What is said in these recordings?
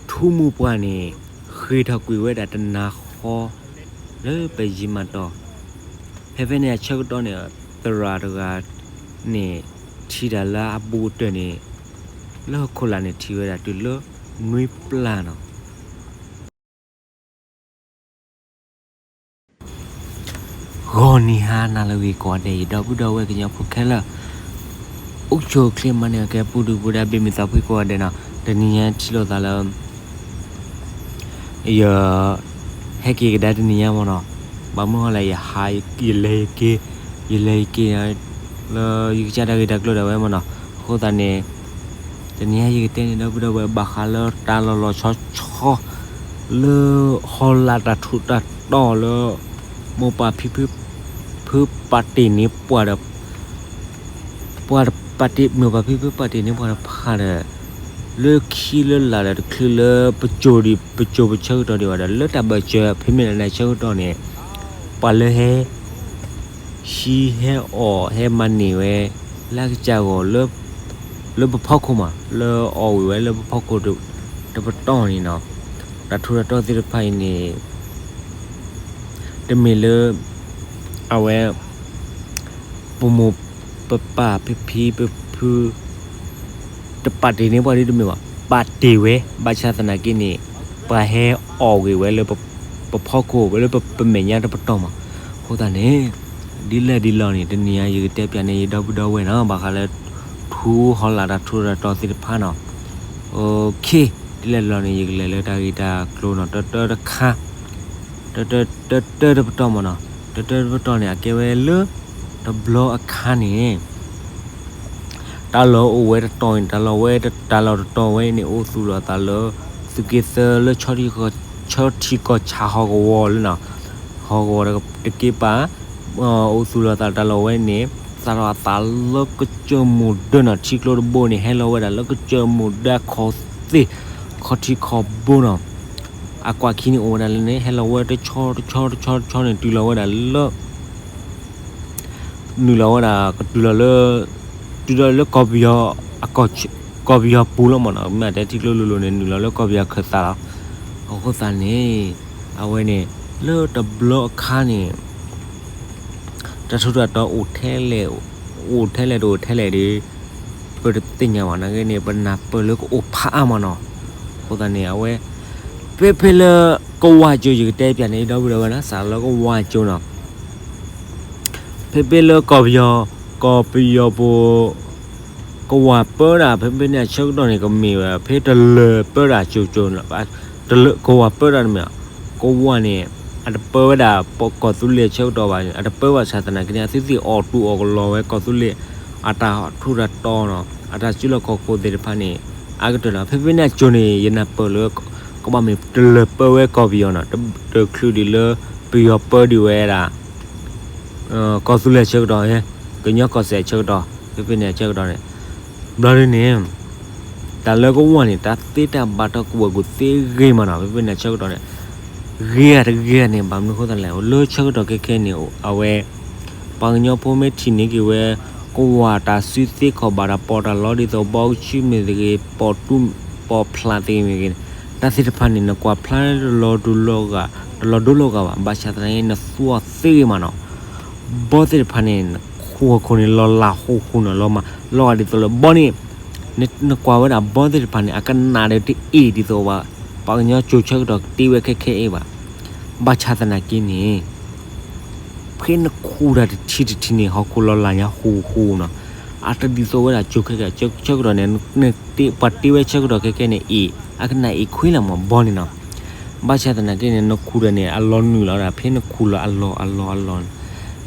ထူမိၢ်ပှၢ်န့ၣ် ဃ့ၢ်ထီၣ်ကွံာ်ဝဲဒၣ်တနၤဃီ လၢပယံာ်မးတီၤ, ဖဲဖဲန့ၣ်အဆၢကတီၢ်န့ၣ် သရၣ်တဂၤန့ၣ် ထံၣ်တၢ်လၢအဘူးကတၢၢ်န့ၣ် လၢဟီၣ်ခိၣ်လာ်န့ၣ် ထံၣ်ဝဲဒၣ်တုၤလၢနွံပျၢ်နီၤ. ဂီၤနံၤဟါနၤလၢအဂ့ၤကိးဂၤဒဲး ယဒီပုၢ်ဒီဝဲၢ်ကညီဖိခဲလၢာ်, အိၣ်ဆူၣ်အိၣ်ချ့မၤန့ၢ်အကဲ ပူၤဒုၣ်ပူၤဒါ ဘၣ်မုာ်သးဖှံကိးဂၤဒဲးနီၤ. တနံၤညါထံၣ်လိာ်သးလၢ ယ ဟဲက့ၤကဒါတနံၤညါမ့ၢ်နီၤ, ဘၣ်မနုၤဃိလဲၣ် ယဟး ယလဲၤယက့ၤ ယလဲၤယက့ၤ လၢယကစၢ်တၢ်ဂ့ၢ်တၢ်ကျိၤဒၣ်ဝဲမ့ၢ်နီၤ. အဃိသတးန့ၣ် တနံၤညါယကတဲန့ၢ်ဒီပုၢ်ဒီဝဲၢ် ဘၣ်ဃးလၢတၢ်လီၤလီၤဆီဆီ လၢဟီၣ်လာ်တၢ်ထူးတၢ်တီၤလၢ မိၢ်ပၢ်ဖံဖု ဖုပာ်တ့ၢ်န့ၢ်ပှၤဒီး ပှၤတပာ်တ့ၢ် မိၢ်ပၢ်ဖံဖုပာ်တ့ၢ်န့ၢ်ပှၤတဖၣ်ဒီး လၢခံလၢလာ်ဒီး တချုးလၢပစိၤဒံး ပစိၤပဆၢကတီၢ်ဒံးဘၣ်ဒီး လၢတၢ်ဘၢၣ်စၢၤ ဖဲမ့ၢ်လၢနဆၢကတီၢ်န့ၣ် ပှၤလၢဟဲ ဟံးဟဲအီၣ်ဟဲမၤန့ၢ်ဝဲ လၢအကစၢ်ဂီၢ် လၢပဖီခိၣ်မး လၢအီၣ်ဝံၤဝဲလၢပဖီခိၣ်တပတီၢ်န့ၣ်နီၤ, တၢ်ထူးတၢ်တီၤသ့ၣ်တဖၣ်အံၤန့ၣ် တမ့ၢ်လၢ အဝဲ ပမိၢ်ပပၢ်ဖံဖံဖုဖု တပာ်တ့ၢ်န့ၢ်ပှၤဒ်တမ့ၢ်ဘၣ်, ပာ်တ့ၢ်ဝဲ ဘၣ်ဆၣ်သနာ်က့န့ၣ် ပှၤဟဲအီၣ်ဂ့ၤဝဲလၢပဖီခိၣ် လၢပမဲာ်ညါတပတီၢ်မး. အဃိသတးန့ၣ် ဒ်လဲၣ်ဒ်လဲၣ်န့ၣ် တနံၤညါယကတဲပၠးန့ၢ်ယဒီပုၢ်ဒီဝဲၢ်နီၤ ဘၣ်ဃးလၢ ထူဟီၣ်လာ်တၢ်ထူးတၢ်တီၤသ့ၣ်တဖၣ်နီၤ. ဒ်လဲၣ်ဒ်လဲၣ်န့ၣ် ယကလဲၤလၢတၢ်ဂ့ၢ်တၢ်ကျိၤနီၤ တၢတၢတခါ တၢတၢ တၢတၢတပတီၢ်မးနီၤ. တၢတၢတပတီၢ်န့ၣ် အကဲဝဲလၢ တဘျီအခါန့ၣ် တၢ်လီၢ်အိၣ်ဝဲတတီၤန့ၣ် တၢ်လီၢ်ဝဲ တၢ်လီၢ်တတီၤဝဲန့ၣ် အိၣ်သူၣ်လီၤသးလၢ သုးက့သၢလၢ ဆီထံကီၢ်ဆၣ်ဟီၣ်ကဝီၤလၢနီၤ, ဟီၣ်ကဝီၤတက့ၢ်ပၢ် အိၣ်သူၣ်လီၤသးတၢ်လီၢ်ဝဲန့ၣ် သးထီၣ်အသးလၢကစၢၢ်မုၢ်ဒၢနီၤ, ထံကျိတဘိန့ၣ် ဟဲလီၤဝဲဒၣ်လၢကစၢၢ်မုၢ်ဒၢခီသ့ၣ် ခီထံခီဘိနီၤ. အကွၢ်ခံန့ၣ်အိၣ်ဝဲဒၣ်လၢန့ၣ် ဟဲလီၤဝဲတဆီတဆီတဆီတဆီန့ၣ် တုၤလီၤဝဲဒၣ်လၢ နုာ်လီၤဝဲဒၣ် ကတုၤလီၤလၢ တုၤလီၤလၢကီၢ်ပယီၤ ကီၢ်ပယီၤပူၤလီၤမးနီၤ. မ့ၢ်တဲထံကျိလိၤလိၤန့ၣ် နုာ်လီၤလၢကီၢ်ပယီၤခၢၣ်သးလီၤ. အဃိသတးန့ၣ် အဝဲန့ၣ် လၢတဘျီအခါန့ၣ် တၢ်ထူးတၢ်တီၤအိၣ်ထဲလဲၣ် အိၣ်ထဲလဲၣ်တအိၣ်ထဲလဲၣ်ဒီး ပတသ့ၣ်ညါဘၣ်နာ်က့န့ၣ် ပနၢ်ပၢၢ်လၢကအိၣ်ဖးအါမးနီၤ. အဃိသတးန့ၣ် အဝဲ ဖဲဖဲလၢကဝၢ်ကၠိ ယကတဲပၠးန့ၢ်ဒီပုၢ်ဒီဝဲၢ်နီၤ စးလၢကဝၢ်ကၠိနီၤ ဖဲဖဲလၢကီၢ်ပယီၤ ကီၢ်ပယီၤပူၤ ကဝၢ်ပၢတၢ် ဖဲဖဲန့ၣ်အဆၢကတီၢ်န့ၣ် ကမ့ၢ်ဝဲ ဖဲတလၢၤပၢတၢ်ကၠိကၠိ ကဝၢ်ပၢတၢ်တမ့ၢ် ကဝၢ်န့ၣ် အတပၢဝဲဒၣ်ပကီၢ်သူလ့ၤအဆၢကတီၢ်ဘၣ်, အတပၢဘၣ်ဆၣ်သနာ်က့န့ၣ် အသုသ့ၣ်အီၣ်တူၢ်အီၣ်ကလီဝဲကီၢ်သူလ့ၤ အတၢ်ထူးတၢ်တီၤနီၤ အတၢ်စုလီၢ်ခီၣ်ခိၣ်သ့ၣ်တဖၣ်န့ၣ် အါကတၢၢ်နီၤ. ဖဲဖဲန့ၣ်အကၠိန့ၣ် ယနၢ်ပၢၢ်လၢ ကဘၣ်မ့ၢ်တလၢၤပၢဝဲကီၢ်ပယီၤနီၤ, တချုးဒံးလၢ ပယီၤပၢဒံးဝဲဒၣ် ကီၢ်သူလ့ၤအဆၢကတီၢ်, ကညီကီၢ်စဲၣ်အဆၢကတီၢ်, ဖဲဖဲန့ၣ်အဆၢကတီၢ်န့ၣ် ဘျီဒ်န့ၣ် တၢ်လၢကဝၢ်န့ၣ် တၢ်သ့တၢ်ဘၣ်တၢ်ကူၣ်ဘၣ်ကူၣ်သ့ဂ့ၤမးနီၤ, ဖဲဖဲန့ၣ်အဆၢကတီၢ်န့ၣ် ဂ့ၤဧါတဂ့ၤဧါန့ၣ် ဘၣ်မနုၤအဃိသတးလဲၣ်, လၢဆၢကတီၢ်ခဲခဲန့ၣ် အဝဲ ပှၤကညီဖိမ့ၢ်ထံၣ်န့ၢ်က့ၤဝဲ ကဝၢ်တၢ်စုသ့ခီၣ်ဘၣ်တၢ်ပီးတၢ်လီဒ်သိး ဘီကဆူမ့ၢ်ဂ့ၤ ပီးတူ ပီးဖျးသ့ၣ်မ့ၢ်ဂ့ၤန့ၣ် တၢ်သ့ၣ်တဖၣ်န့ၣ် နကွၢ်ဖျါတလီၤဒိလီၤဂာ် တလီၤဒိလီၤဂာ်ဘၣ်, ဘၣ်ဆၣ်သနာ်က့ နသူအီၤသ့ဂ့ၤမးနီၤ. ဘီသ့ၣ်တဖၣ်န့ၣ် နခူၣ်အခိၣ်န့ၣ် လီၤလးဃူဃူနီၤ, လီၤမး လီၤဂာ်ဒ်သိးလၢဘီန့ၣ် နကွၢ်ဝဲဒၣ်ဘီသ့ၣ်တဖၣ်န့ၣ် အကနၣ်ဒီးတအ့ၣ်ဒ်သိးဘၣ် ပှၤကညီကၠိဆၢကတီၢ်ကတ့ဝဲခဲခဲအံၤဘၣ်. ဘၣ်ဆၣ်သနာ်က့န့ၣ် ဖဲနခူၣ်တၢ်တထံၣ်တထံၣ်န့ၣ် ဟီၣ်ခိၣ်လီၤလးညါဃူဃူနီၤ, အတဒ်သိးဝဲဒၣ်ကၠိခဲခဲ ဆၢကတီၢ်န့ၣ် ပှၤတ့ဝဲဆၢကတီၢ်ခဲခဲန့ၣ် အ့ၣ် အကနၣ်အ့ၣ်ခွံလၢ်မးဘီန့ၣ်နီၤ. ဘၣ်ဆၣ်သနာ်က့န့ၣ် နခူၣ်တၢ်န့ၣ် အလီၤနုာ်လီၤဒၣ် ဖဲနခူၣ်လီၤအလီၢ်အလီၢ်အလီၢ်န့ၣ်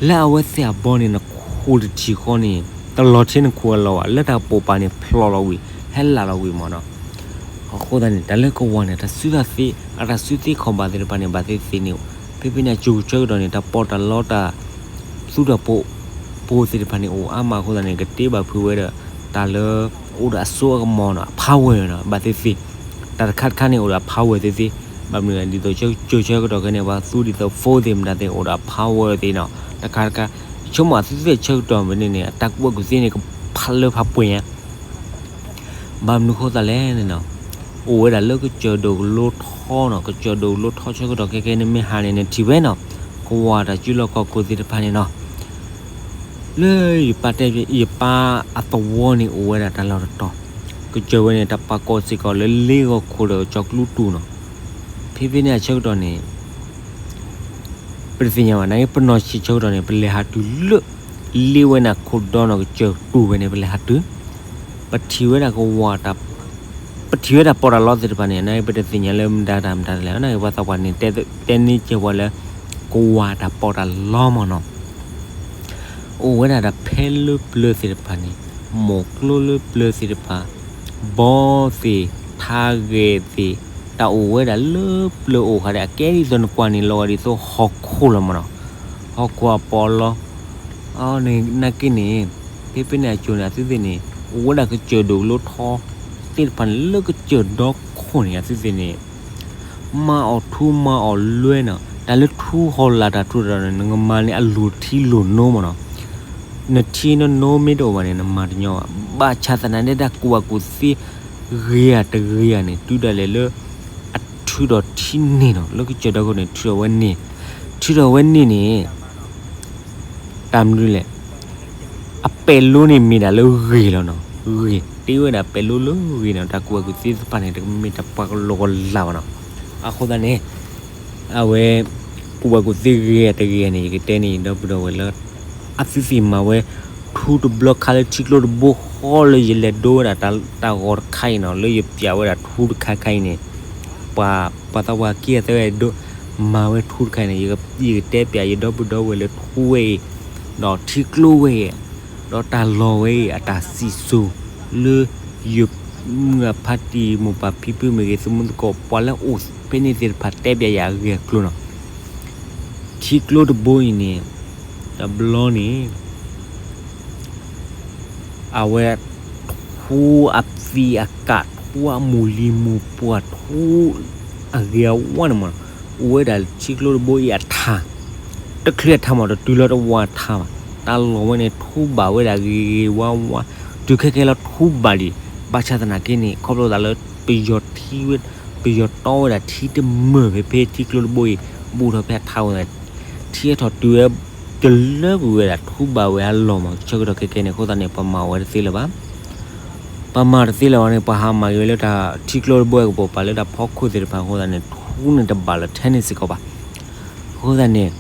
လၢအဝဲသ့ၣ်အဘီန့ၣ် နခူၣ်တထံၣ်ဃီန့ၣ် တလီၤထဲနခူၣ်အလီၢ်ဘၣ်, လၢတၢ်ပိာ်ပာ်န့ၣ် ဖျိးလီၤဝံၤ ဟဲလးလီၤဝံၤမးနီၤ. အဃိသတးန့ၣ် တၢ်လၢကဝၢ်န့ၣ် တၢ်စုသ့ အတၢ်စုသ့ခီၣ်ဘၣ်သ့ၣ်တဖၣ်န့ၣ် ဘၣ်သ့ၣ်သ့ၣ်န့ၣ် ဖဲဖဲန့ၣ်အကၠိဆၢကတီၢ်န့ၣ် တၢ်ပီးတၢ်လီတၢ် သူတၢ်ပိာ် ပိာ်သ့ၣ်တဖၣ်န့ၣ် အိၣ်အါမးအဃိသတးန့ၣ် ကတ့ဘၣ်ဖုးဝဲဒီး တၢ်လၢ အိၣ်ဒီးအစိအကမီၤနီၤ အ power နီၤ ဘၣ်သ့ၣ်သ့ၣ် တၢ်တခါတခါန့ၣ် အိၣ်ဒီးအ power သ့ၣ်သ့ၣ် ဘၣ်မနုၤဒ်သိးကၠိဆၢကတီၢ်ခဲန့ၣ် ပှၤသူဒ်သိး phone သ့ၣ်မတၤသ့ၣ် အိၣ်ဒီးအ power သ့ၣ်နီၤ တခါတခါ ယဆိကမိၣ်အသုသ့ၣ်ဆၢကတီၢ်မ့ၢ်န့ၣ်န့ၣ် အတၢ်ကူၣ်ဘၣ်ကူၣ်သ့န့ၣ် ကဖးလၢဖးပှဲၤညါ ဘၣ်မနုၤဃိသတးလဲၣ်န့ၣ်နီၤ, အိၣ်ဝဲဒၣ်လၢကစၢၢ်ဒိၣ်ကလိထီနီၤ, ကစၢၢ်ဒိၣ်ကလိထီဆၢကတီၢ်ခဲကဲန့ၣ် မ့ၢ်ဟးန့ၣ် နထံၣ်ဝဲနီၤ, ကဝၤတၢ်စုလီၢ်ခီၣ်ခိၣ်သ့ၣ်တဖၣ်န့ၣ်နီၤ, လၢယပၢ်တဲ ယပၢ်အသဝီန့ၣ် အိၣ်ဝဲဒၣ်တၢ်လီၢ်တတီၤ, ကစၢၢ်ဝဲန့ၣ် တၢ်ပာ်ကီၢ်စ့ၢ်ကီးလၢလ့ဂီၤခိၣ်ဒီးကၠီၤကျူတူၢ်နီၤ, ဖဲဖဲန့ၣ်အဆၢကတီၢ်န့ၣ် ပတသ့ၣ်ညါဘၣ်, နာ်က့ပနီၢ်ဆံးဆၢကတီၢ်န့ၣ် ပလဲၤဟးတုၤလၢ လ့ဝဲန့ၣ်ခိၣ်ဒီနီၤ, ကစၢၢ်တူၢ်ဝဲန့ၣ် ပလဲၤဟးတုၤ, ပထံၣ်ဝဲဒၣ်ကဝၤတၢ်, ပထံၣ်ဝဲတၢ်ပီးတၢ်လီသ့ၣ်တဖၣ်န့ၣ် နာ်က့ပတသ့ၣ်ညါလၢမတၤတၢ်မတၤတလဲၣ်, နာ်က့ပှၤသးပှၢ်န့ၣ် တဲန့ၢ်ကဲပှၤလၢ ကဝၤတၢ်ပီးတၢ်လီမ့ၢ်နီၤ အိၣ်ဝဲဒၣ်တၢ်ဖဲလၢပျၢၤသ့ၣ်တဖၣ်န့ၣ်, မိၢ်ကျိလၢပျၢၤသ့ၣ်တဖၣ်, ဘီသ့ၣ်, ထါဂဲၤသ့ၣ်, တၢ်အိၣ်ဝဲဒၣ်လၢပျၢၤအိၣ်ခါဒီး အကဲဒ်သိးနကွၢ်န့ၣ်လီၤဂာ်ဒ်သိးဟီၣ်ခိၣ်လီၤမ့ၢ်နီၤ, ဟီၣ်ခိၣ်အပီးလီ, နာ်က့န့ၣ်, ဖဲဖဲန့ၣ်အကၠိၤန့ၣ် အသုသ့ၣ်န့ၣ် အိၣ်ဝဲဒၣ်ကစၢၢ်ဒိၣ်ကလိထီသ့ၣ်တဖၣ်န့ၣ် လၢကစၢၢ်ဒီခိၣ်န့ၣ် အသုသ့ၣ်န့ၣ် မၤအီၣ်ထူမၤအီၣ်လွဲနီၤ, တၢ်လၢထူဟီၣ်လာ်တၢ်ထူတၢ်တီၤန့ၣ် နကမၤန့ၢ်အလိၤထံလိၤနိမ့ၢ်နီၤ, နထံနနိမ့ၢ်တအိၣ်ဘၣ်န့ၣ် နမၤတညီဘၣ်, ဘၣ်ဆၣ်သနာ်ဒ်တၢ်ကူၣ်ဘၣ်ကူၣ်သ့ ဂ့ၤဧါတဂ့ၤဧါန့ၣ် တုၤဒၣ်လဲာ်လၢ အထုးထီၣ်ထံန့ၢ်နီၤ, လၢကစၢၢ်ဒီခိၣ်န့ၣ် ထုးထီၣ်ဝဲန့ၢ်, ထုးထီၣ်ဝဲန့ၢ်န့ၣ် တၢ်မနုၤလဲၣ်, အပဲာ်လိန့ၣ်မ့ၢ်ဒၣ်လၢဂ့ၤလီၤနီၤ, ဂ့ၤ, တ့ဝဲဒၣ်ပဲာ်လိလၢဂ့ၤနီၤ, တၢ်ကူၣ်ဘၣ်ကူၣ်သ့သ့ၣ်တဖၣ်န့ၣ် တမ့ၢ်တၢ်ပှၤကလီကလီဘၣ်နီၤ, အဃိသတးန့ၣ် အဝဲ ကူၣ်ဘၣ်ကူၣ်သ့ဂ့ၤတဂ့ၤန့ၣ် ယကတဲန့ၢ်ယဒီပုၢ်ဒီဝဲၢ်လၢ အသုသ့ၣ်မၤဝဲ ထူတဘျီခါလၢထံကျိတဘိဃီလၢယလဲၤဒိဝဲဒၣ်တၢ်ဂီၤတခါအံၤနီၤ, လၢယပျးဝဲဒၣ်ထူတခါခါအံၤန့ၣ်, ပှၤ ပှၤသးပှၢ်ခံဂၤသၢဂၤဒိ မၤဝဲထူတခါအံၤန့ၣ်, ယကတဲပျးယဒီပုၢ်ဒီဝဲၢ်လၢထူဝဲအံၤ ဒီးထံကျိဝဲအံၤ ဒီးတၢ်လီၢ်ဝဲအံၤ အတၢ်စံၣ်စိၤလၢ ယမုၢ်အဖါတံၢ် မိၢ်ပၢ်ဖံဖုမ့ၢ်ဂ့ၤ သမူသကိး ပှၤလၢအိၣ်ဖဲန့ၣ်သ့ၣ်တဖၣ်တဲပျးယၤအဂ့ၢ်အကျိၤနီၤ, ထံကျိတဘိအံၤန့ၣ် တဘျီန့ၣ် အဝဲ ထူအသံးအကာ် ထူအမိၢ်လံၤမိၢ်ပှၢ် ထူအဂ့ၤအဝါန့ၣ်မ့ၢ်နီၤ, အိၣ်ဝဲဒၣ်ထံကျိတဘိအံၤအထး, တချုးအထးမ့ၢ် တတုၤလၢတဝၢ်ထးဘၣ်, တၢ်လီၢ်ဝဲန့ၣ် ထူဘၣ်ဝဲဒၣ်ဂ့ၤဂ့ၤဝါဝါ, တုၤခဲကဲလီၤထူဘၣ်ဒံး, ဘၣ်ဆၣ်သနာ်က့န့ၣ် ခီဖျိသးလၢ ပယီၤထံဝဲ ပယီၤတီဝဲဒၣ်ထံတမုာ်ဖဲဖဲထံကျိတဘိအံၤ ဘူးထီၣ်ဖဲအထးဝဲ ထံအထီၣ်တုၤဝဲ တလၢကွံာ်ဝဲဒၣ် ထူဘၣ်ဝဲအလီၢ်မ့ၢ် ဆၢကတီၢ်ခဲကဲန့ၣ် အဃိသတးန့ၣ် ပမၤဝဲတသ့လၢၤဘၣ်, ပမၤတသ့လၢၤဘၣ်န့ၣ် ပဟးမၤက့ၤဝဲလၢတၢ်ထံကျိတဘိအကပိာ်ပာ်လၢတၢ်ဖီခိၣ်သ့ၣ်တဖၣ်အဃိသတးန့ၣ် ထူန့ၣ်တဘၣ်လီၤထဲန့ၣ်စ့ၢ်ကီးဘၣ်, အဃိသတးန့ၣ်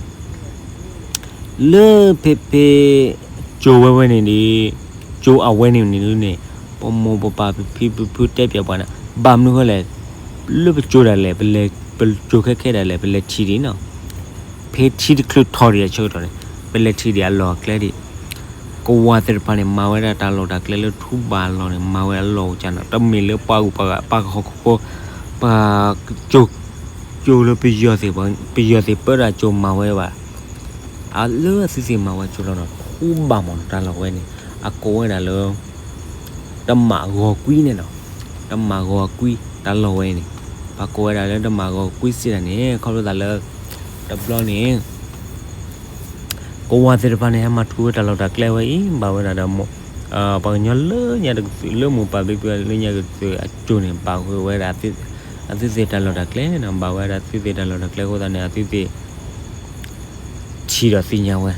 လၢဖဲဖဲ ကၠိဝဲဝဲန့ၣ်ဒီး ကၠိအဝဲန့ၣ်န့ၣ်ဒုးန့ၣ် ပမိၢ်ပပၢ်ပဖံပဖုတဲပျးပှၤန့ၣ် ဘၣ်မနုၤဃိလဲၣ်, လၢပကၠိဒၣ်လဲာ် ပလဲၤ ပကၠိခဲခဲဒၣ်လဲာ် ပလဲၤထံၣ်ဒံးနီၤ, ဖဲထံတချုးထီၣ်ဒံးအဆၢကတီၢ်န့ၣ် ပလဲၤထံၣ်ဒံးအလီၢ်အကျဲဒံး, ကဝၤသ့ၣ်တဖၣ်န့ၣ် မၤဝဲဒၣ်တၢ်လီၢ်တၢ်ကျဲလၢထူဘၣ်အလီၢ်န့ၣ် မၤဝဲအလီၢ်အိၣ်ကၢ်နီၤ, တမ့ၢ်လၢပှၤဂုၤပှၤဂၤ ပှၤကဟီၣ်ခိၣ်ဖိ ပှၤကၠိ ကၠိလၢပယီၤသ့ၣ် ပယီၤသ့ၣ်ပၢတၢ်ကၠိမၤဝဲဘၣ်, အလၢအသုသ့ၣ်မၤဝဲကၠိလီၤနီၤ ထူဘၣ်မ့ၢ်နီၤ တၢ်လီၢ်ဝဲန့ၣ် အကိးဝဲဒၣ်လၢ တမးဂီၤကွံန့ၣ်နီၤ, တမးဂီၤကွံ တၢ်လီၢ်ဝဲန့ၣ် ပှၤကိးဝဲဒၣ်လၢတမးဂီၤကွံစံးဒၣ်န့ၣ် ခီဖျိသးလၢ တဘျီန့ၣ် ကဝၤသ့ၣ်တဖၣ်န့ၣ် ဟဲမၤထူဝဲတၢ်လီၢ်တၢ်ကျဲဝဲအံၤ ဘၣ်ဝဲဒၣ်ဒီး ပှၤကညီလၢညါတကသုး လၢမိၢ်ပၢ်ဖံဖုလၢညါကသုးအကၠိန့ၣ် ဘၣ်ဃုာ်ဝဲဒၣ် အသုသ့ၣ်တၢ်လီၢ်တၢ်ကျဲနီၤ, ဘၣ်ဝဲဒၣ်အသုသ့ၣ်တၢ်လီၢ်တၢ်ကျဲအဃိသတးန့ၣ် အသုသ့ၣ် ထံၣ်ဒီးသ့ၣ်ညါဝဲ,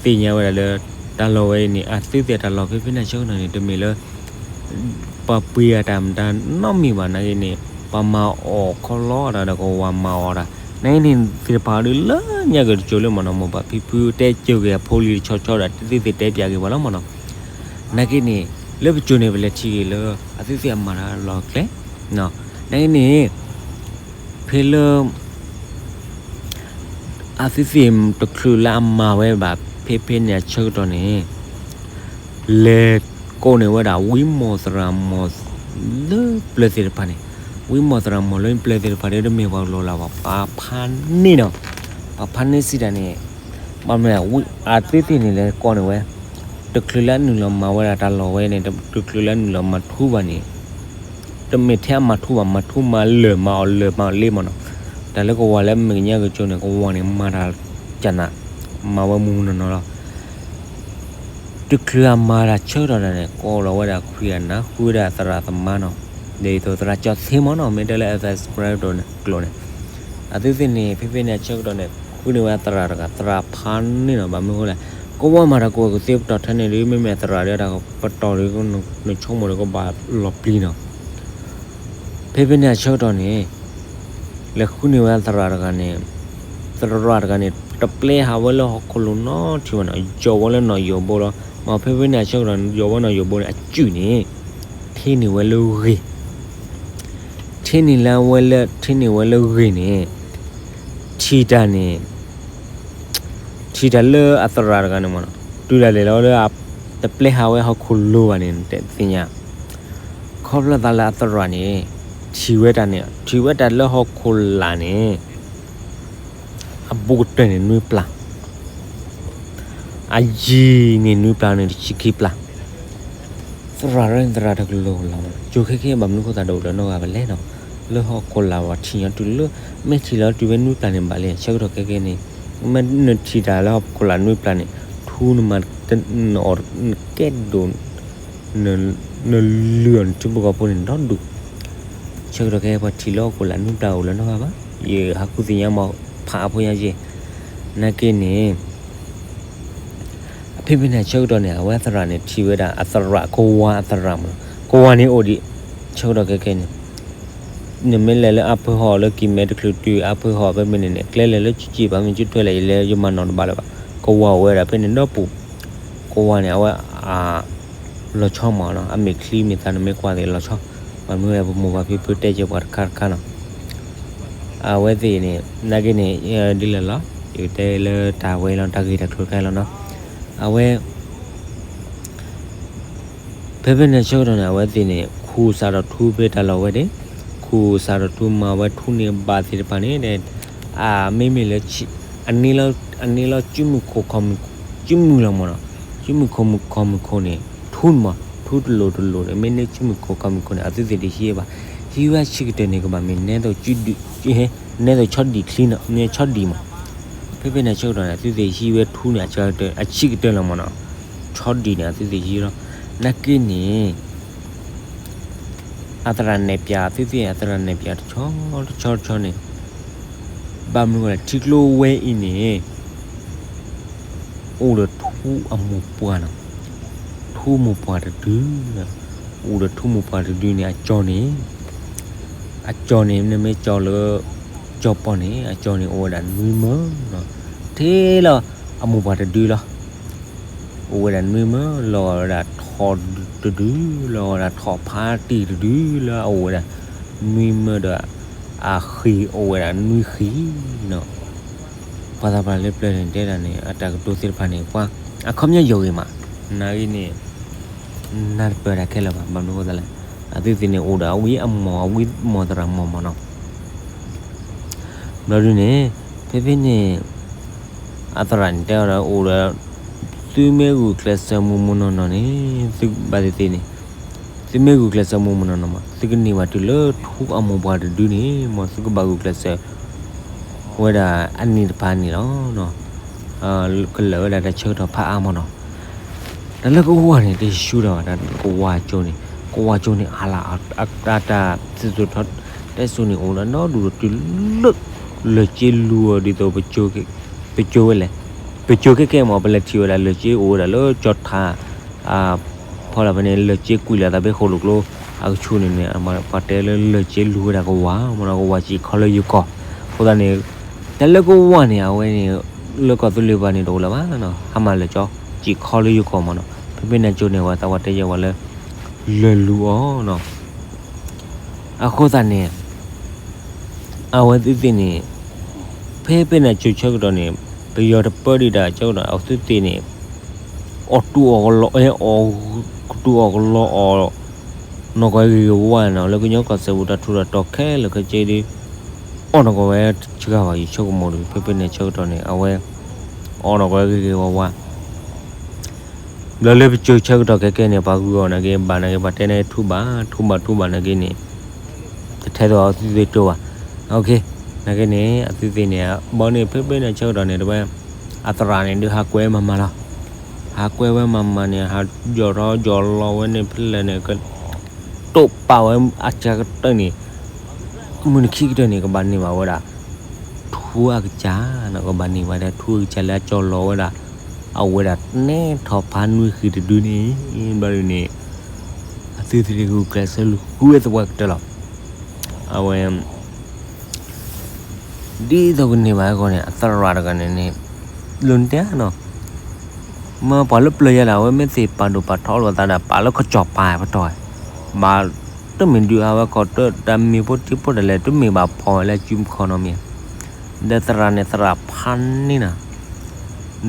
သ့ၣ်ညါဝဲဒၣ်လၢ တၢ်လီၢ်ဝဲအံၤန့ၣ် အသုသ့ၣ်တၢ်လီၢ်ဖဲဖဲန့ၣ်ဆၢကတီၢ်န့ၣ် တမ့ၢ်လၢ ပှၤပှ့ၤအတၢ်မတၤနီတမံၤဘၣ် နာ်က့န့ၣ် ပှၤမၤအီၣ်ခီလီတၢ်ဒီးကဝၤမၤအီၣ်တၢ် နာ်က့န့ၣ် သ့ၣ်တဖၣ်ဒုးလၢညါကတကၠိလၢမ့ၢ်နီၤ မိၢ်ပၢ်ဖံဖုတဲကၠိက့ၤအဖိလံၤတဆီဆီဒီး သုသ့ၣ်တဲပျးက့ၤပှၤလီၤမ့ၢ်နီၤ, နာ်က့န့ၣ် လၢပကၠိန့ၣ် ပလဲၤထံၣ်က့ၤလၢ အသုသ့ၣ်အမၤတၢ်လီၢ်ကျဲ နာ်က့န့ၣ် ဖဲလၢ အသုသ့ၣ်တချုးလၢအမၤဝဲဘၣ် ဖဲဖဲန့ၣ်အဆၢကတီၢ်န့ၣ် လဲၤကိးန့ၢ်ဝဲဒၣ် ဝံမီၢ်သရၣ်မီၢ် လၢပျၢၤသ့ၣ်တဖၣ်န့ၣ် ဝံမီၢ်သရၣ်မီၢ်လၢပျၢၤသ့ၣ်တဖၣ်ဒီး တမ့ၢ်ပှၤကလီၤလၢၤဘၣ် ပှၤဖးန့ၢ်နီၤ, ပှၤဖးန့ၢ်စံးတၢ်န့ၣ် ဘၣ်မနုၤ အသုသ့ၣ်န့ၣ် လဲၤကိးန့ၢ်ဝဲ တချုးလၢအနုာ်လီၤမၤဝဲဒၣ်တၢ်လီၢ်ဝဲန့ၣ် တချုးလၢအနုာ်လီၤမၤထူဘၣ်န့ၣ် တမ့ၢ်ထဲအမၤထူဘၣ် မၤထူမၤလၢာ်မၤအီၣ်လၢာ်မၤအီၣ်လ့မ့ၢ်နီၤ, တၢ်လၢကဝၤလၢမဲာ်ကညါကကၠိန့ၣ် ကဝၤန့ၣ် မၤတၢ်ကနၣ် မၤဝဲမုၢ်မုၢ်နီၢ်နီၢ်လီၤ. တချုးအမၤတၢ်ဆၢကတီၢ်န့ၣ် ကိးလီၤဝဲဒၣ်ခွံဂၤနၤ ဃုဝဲဒၣ်သရၣ်သမါနီၤ, ဒ်သိးသရၣ်ကၠီသ့မ့ၢ်နီၤ မ့ၢ်တဲလၢ F S ကျိၤန့ၣ် အသုသ့ၣ်န့ၣ် ဖဲဖဲန့ၣ်အဆၢကတီၢ်န့ၣ် ဃုန့ၢ်ဝဲအသရၣ်တဂၤ သရၣ်ဖးန့ၢ်နီၤ ဘၣ်မနုၤအဃိလဲၣ် ကဝီၤမၤတၢ်ကိးဝဲကသ့ပတီၢ်ထဲန့ၣ်ဒီး မ့မ့ၢ်အသရၣ်ဒီးတၢ်ပတီၢ်ဒီး နဆိကမိၣ်ဒီးကဘၣ်လီၤပျံၤနီၤ ဖဲဖဲန့ၣ်အဆၢကတီၢ်န့ၣ် လဲၤဃုန့ၢ်ဝဲသရၣ်တဂၤန့ၣ် သရၣ်တဂၤန့ၣ် တပျဲဟးဝဲလၢဟီၣ်ခိၣ်လိၤနီတထံၣ်ဘၣ်နီၤ ယီၤဝဲလၢနီၣ်ယိာ်ဘိလီၤ. မ့ၢ်ဖဲဖဲန့ၣ်အဆၢကတီၢ်န့ၣ် ယီၤဝဲနီၣ်ယိာ်ဘိန့ၣ် အစုၣ်န့ၣ် ထံၣ်န့ၢ်ဝဲလၢဂ့ၤ ထံၣ်န့ၢ်လၢဝဲလၢ ထံၣ်န့ၢ်ဝဲလၢဂ့ၤန့ၣ် ထံၣ်တၢ်န့ၣ် ထံၣ်တၢ်လၢအသရၣ်တဂၤန့ၣ်မ့ၢ်နီၤ တုၤဒၣ်လဲာ်လီၤလၢ တပျဲဟးဝဲဟီၣ်ခိၣ်လိၤဘၣ်န့ၣ် တသ့ၣ်ညါ ခီဖျိသးလၢအသရၣ်န့ၣ် ထံၣ်ဝဲတၢ်န့ၣ် ထံၣ်ဝဲတၢ်လၢဟီၣ်ခိၣ်လာ်န့ၣ် အဘူးကတၢၢ်န့ၣ်နွံပျၢ်, အယံၤန့ၣ်နွံပျၢ်န့ၣ်တဆံခံပျၢ်. သရၣ်ရၢန့ၣ်သရၣ်တကလုာ်လီၤ. ကၠိခဲခဲဘၣ်မနုၤဃိသတးဒီးအိၣ်လၢနီၢ်ဂၤပလဲၣ်နီၤ, လၢဟီၣ်ခိၣ်လာ်ဝဲထံၣ်ညီတုၤလၢ မ့ၢ်ထံၣ်လီၤတုၤဝဲနွံပျၢ်န့ၣ်ဘၣ်လံ. ဆၢကတီၢ်ခဲခဲန့ၣ် မ့ၢ်နထံၣ်တၢ်လၢဟီၣ်ခိၣ်လာ်နွံပျၢ်န့ၣ် ထူနမၤ နကဲဒိၣ် နလုၢ်အီၤနထံဖိကီၢ်ဖိန့ၣ်ဒီဒူၣ်. ဆၢကတီၢ်ခဲပှၤထံၣ်လၢဟီၣ်ခိၣ်လာ်နွံပျၢ်အိၣ်လၢနီၢ်ဂၤဘၣ်. ယဟးဃုသ့ၣ်ညါမ့ၢ်ဖးအဖိညါယ့ၢ် နာ်က့န့ၣ် အဖဲဖဲန့ၣ်ဆၢကတီၢ်န့ၣ် အဝဲသရၣ်န့ၣ် ထံၣ်ဝဲဒၣ်အသရၣ် ကဝၤအသရၣ်မ့ၢ်နီၤ, ကဝၤန့ၣ်အိၣ်ဒံး ဆၢကတီၢ်ခဲခဲန့ၣ် နမ့ၢ်လဲၤလၢအါဖၢဟီၣ်လၢကံၢ်မဲတချုးတုၤ အါဖၢဟီၣ်ဖဲမ့ၢ်န့ၣ်န့ၣ် ကျဲလဲၤလၢကံၢ်ကံၢ်ဘၣ်မ့ၢ်ကၠိထွဲလဲၣ် ယလဲၤယမၤနီၣ်တဘၣ်လၢၤဘၣ်. ကဝၤအိၣ်ဝဲဒၣ်ဖဲန့ၣ်ဒီပူၤ, ကဝၤန့ၣ် အဝဲ အ လီၤဆီမ့ၢ်နီၤ, အမဲာ်ချံမ့ၢ်သးနမ့ၢ်ကွၢ်သ့ၣ်လီၤဆီ, ဘၣ်မနုၤလဲၣ် ပမိၢ်ပၢ်ဖံဖုတဲကဲပှၤတခါတခါနီၤ. အဝဲသ့ၣ်န့ၣ် နာ်က့န့ၣ် ဒ်လဲၣ်လီၤ, ယကတဲလၢတၢ်ဝဲလီၤ တၢ်ဂ့ၢ်တၢ်ကျိၤတခါလီၤနီၤ. အဝဲ ဖဲဖဲန့ၣ်ဆၢကတီၢ်န့ၣ် အဝဲသ့ၣ်န့ၣ် ခူၣ်စးထီၣ်ထူဖဲတၢ်လီၢ်ဝဲန့ၣ်, ခူၣ်စးထီၣ်ထူမၤဝဲထူန့ၢ်ဘၣ်သ့ၣ်တဖၣ်န့ၣ် အမ့မ့ၢ်လၢ အန့ၢ်လီၤစုမုၢ်ခိၣ်ခီမုၢ် စုမုၢ်လီၤမ့ၢ်နီၤ, စုမုၢ်ခိၣ်မုၢ်ခီမုၢ်ခိၣ်န့ၣ် ထူန့ၣ်မ့ၢ် ထူတလိၤတလိၤန့ၣ် မ့ၢ်န့ၢ်စုမုၢ်ခိၣ်ခီမုၢ်ခိၣ်န့ၣ် အဝဲသ့ၣ်တဟံးဘၣ်, ဟံးဝဲဆံးကတၢၢ်န့ၣ် ကဘၣ်မ့ၢ်နဲသိး နဲသိးဆီဒံၣ်ချံနီၤ, မ့ၢ်ဆီဒံၣ်မ့ၢ် ဖဲဖဲန့ၣ်ဆၢကတီၢ်န့ၣ် အဝဲသ့ၣ်ဟံးဝဲထူန့ၣ် အဆံးကတၢၢ်လီၤမ့ၢ်နီၤ, ဆီဒံၣ်န့ၣ် အဝဲသ့ၣ်ဟံးလီၤ. နာ်က့န့ၣ် အသရၣ်နဲၣ်ပၠး အဝဲသ့ၣ်အသရၣ်နဲၣ်ပၠးတဆီတဆီတဆီန့ၣ် ဘၣ်မနုၤလဲၣ် ထံကျိဝဲအံၤန့ၣ် အိၣ်ဒီးထူအမိၢ်ပှၢ်နီၤ, ထူမိၢ်ပှၢ်တဒု, အိၣ်ဒီးထူမိၢ်ပှၢ်တဒုန့ၣ် အကၠီန့ၣ်, အကၠီန့ၣ် နမ့ၢ်ကၠီလၢ ကၠီပီၢ်န့ၣ် အကၠီန့ၣ် အိၣ်ဝဲဒၣ်နွံမၢနီၤ, ထဲလၢ အမိၢ်ပှၢ်တဒုလီၤ. အိၣ်ဝဲဒၣ်နွံမၢ လီၤဂာ်ဝဲဒၣ်ထိၣ်တဒု, လီၤဂာ်ဝဲဒၣ်ထိၣ်ဖးတံၢ်တဒုလၢအအိၣ်ဝဲဒၣ် နွံမၢဒီး အဃံၤအိၣ်ဝဲဒၣ်နွံဃံၤနီၤ. ပှၤသးပှၢ်လၢပျၢၤန့ၣ်တဲဒၣ်န့ၣ် အတၢ်ကတိၤသ့ၣ်တဖၣ်န့ၣ် ပှၤ အခီပညီယိၤဂ့ၤမး, နာ်ဂ့ၤန့ၣ် နၢ်တပၢၢ်တၢ်ခဲလၢာ်ဘၣ်, ဘၣ်မနုၤအဃိသတးလဲၣ်, အဝဲသ့ၣ်န့ၣ်အိၣ်ဒီးအဝံအမီၢ် အဝံမီၢ်သရၣ်မီၢ်မီၢ်နီၤ. ဘျီဒုန့ၣ် ဖဲဖဲန့ၣ် အသရၣ်န့ၣ်တဲအီၤဒီးအိၣ်ဒီး သုမ့ၢ်ဂုာ်ကျဲးစၢးမုၢ်မုၢ်နီၢ်နီၢ်န့ၣ် သုဘၣ်သ့ၣ်သ့ၣ်န့ၣ် သုမ့ၢ်ဂုာ်ကျဲးစၢးမုၢ်မုၢ်နီၢ်နီၢ်မး သုကန့ၢ်ဘၣ်တုၤလၢထူအမိၢ်ပှၢ်တဒုန့ၣ် မ်သုကဘၣ်ဂုာ်ကျဲးစၢး ဝဲဒၣ်အနံၣ်တဖၣ်န့ၣ်လီၤ. ကလၢာ်ဝဲဒၣ်တၢ်ဆၢကတီၢ်ဖးအါမးနီၤ. တၢ်လၢကဝၤန့ၣ် တယံၤဆူၣ်ဒီး တၢ်ကဝၤကၠိန့ၣ် ကဝၤကၠိန့ၣ် အါလၢအတၢ်စံၣ်စိၤတဲစိၤန့ၣ် အိၣ်ဒီးနီၢ်ဒူၣ်ဒီးတုၤလၢ လၢၢ်ကၠ့လူၤအီၤဒ်သိး ပကၠိဝဲလဲၣ်, ပကၠိခဲကဲမး ပလဲၤထံၣ်ဝဲဒၣ်လၢၢ်ကၠ့အိၣ်ဝဲဒၣ်လၢကၠီထါ ဖီလာ်ဖဲန့ၣ် လၢၢ်ကၠ့ကွံာ်လီၤသးဖဲဃိၣ်လိာ်ကျိ အကဆူၣ်န့ၣ်န့ၣ် ပှၤတဲလၢလၢၢ်ကၠ့လူၤဝဲဒၣ်ကဝၤမးနီၤ, ကဝၤစံၣ်ခီလၢယိၤကီၢ်, အဃိသတးန့ၣ် တၢ်လၢကဝၤန့ၣ် အဝဲန့ၣ် လၢကီၢ်သူလ့ၤပှၤန့ၣ်တအိၣ်လၢၤဘၣ်နီၤ, ဟါမၢ်လၢာ်ကၠီ စံၣ်ခီလၢယိၤကီၢ်မးနီၤ, ဖဲဖဲန့ၣ်ကၠိန့ၣ် အဝဲသးပှၢ်တဲယဲၢ်ဝဲလၢ လၢၢ်လူၤအီၤနီၤ, အဃိသတးန့ၣ် အဝဲသ့ၣ်သ့ၣ်န့ၣ် ဖဲဖဲန့ၣ်ကၠိဆၢကတီၢ်န့ၣ် ပယီၤတပၢဒံးတၢ်ဆၢကတီၢ် အဝဲသ့ၣ်သ့ၣ်န့ၣ် အီၣ်တူၢ်အီၣ်ကလီ အီၣ်ကတူၢ်အီၣ်ကလီအီၣ် နီၢ်ကီၢ်ဂ့ၤဂ့ၤဝါဝါနီၤ လၢကညီကီၢ်စဲၣ်ပူၤတၢ်ထူးတၢ်တီၤခဲလၢာ်ခဲဆ့ဒီး အီၣ်နီၢ်ကီၢ်ဝဲတဂၤဘၣ် ယဆိကမိၣ်ဒီး ဖဲဖဲန့ၣ်ဆၢကတီၢ်န့ၣ် အဝဲ အီၣ်နီၢ်ကီၢ်ဝဲဂ့ၤဂ့ၤဝါဝါ ဘျီလၢပကၠိဆၢကတီၢ်ခဲကဲန့ၣ် ပှၤဂုာ်အီၤနာ်က့ ဘၣ်နာ်က့ ပှၤတဲန့ၣ်ထူးဘၣ် ထူးဘၣ်ထူးဘၣ်နာ်က့န့ၣ် တထဲသိးအသုသ့ၣ်တိၢ်ဘၣ်. နာ်က့န့ၣ် အသုသ့ၣ်န့ၣ် ဘီန့ၣ်ဖဲဖဲန့ၣ်ဆၢကတီၢ်န့ၣ် တဝဲ အသရၣ်န့ၣ် ဒုးဟးကွဲမၤမၤလီၤ. ဟးကွဲဝဲမၤမၤန့ၣ် ဟးယီၢ်ထီၣ်ယီၢ်လီၤဝဲန့ၣ်ဖဲလဲၣ်န့ၣ် က တိာ်ပာ်ဝဲအစှၤကတၢၢ်န့ၣ်, မုၢ်နံၤခံကတၢၢ်န့ၣ် ကဘၣ်န့ၢ်ဘၣ်ဝဲဒၣ် ထူအကစၢ်နီၤ, ကဘၣ်န့ၢ်ဘၣ်ဒၣ်ထူအကစၢ်လၢအကၠီလီၤဝဲဒၣ်, အဝဲဒၣ်နဲထီၣ်ဖးနွံဃံၤတဒုန့ၣ်, ဘျီဒုန့ၣ် အသုသ့ၣ်ဂုာ်ကျဲးစၢးလူၤဃုဝဲသပှၢ်ကတၢၢ်လီၤ. အဝဲ ဒ်သိးကန့ၢ်ဘၣ်အဂီၢ်န့ၣ် အသရၣ်တဂၤန့ၣ်န့ၣ် လိၣ်တဲနီၤ, မ့ၢ်ပှၤလၢပျၢၤယၤဒၣ် အဝဲမ့ၢ်သ့ၣ်ပာ်ဒိၣ်ပာ်ထီလိာ်သးဒၣ် ပာ်လၢကစီၤပၤပတီၢ်, ဘၣ်တမ့ၢ်ဒုးအဝဲကီၢ်တၢ်တၢ်မ့ၢ်ဖိတံၢ်ဖိတလဲၣ် တမ့ၢ်ဘၣ်ဖီၣ်ဝဲလၢစုမခီနီတမံၤ, ဒီးသရၣ်န့ၣ်သရၣ်ဖးန့ၢ်နီၤ,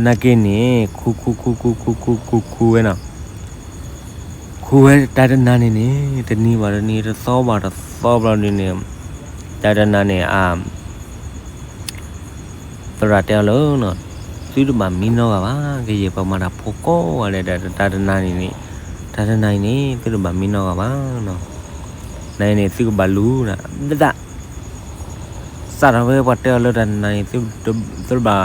နာ်က့န့ၣ် ခူခူခူခူခူခူခူခူဝဲနီၤ ခူဝဲတၢ်တနၤန့ၣ်န့ၣ် တနံၤဘၣ်တနံၤ တသီဘၣ်တသီဘျီဒုန့ၣ်, တၢ်တနၤန့ၣ် အ သရၣ်တဲအီၤလၢ သုတဘၣ်မံနီၢ်ဂၤဘၣ်, ကယဲၢ်ပမၤတၢ်ဖိကိးဂၤဒဲးဒီး တၢ်တနၤန့ၣ်န့ၣ်, တၢ်တနၤအံၤန့ၣ် သုတဘၣ်မံနီၢ်ဂၤဘၣ်, နအံၤန့ၣ် သုကဘၣ်လူၤ ဒၣ် စးထီၣ်ဖဲပှၤတဲအီၤလၢတၢ်တနၤန့ၣ် သုတဘၣ်မံ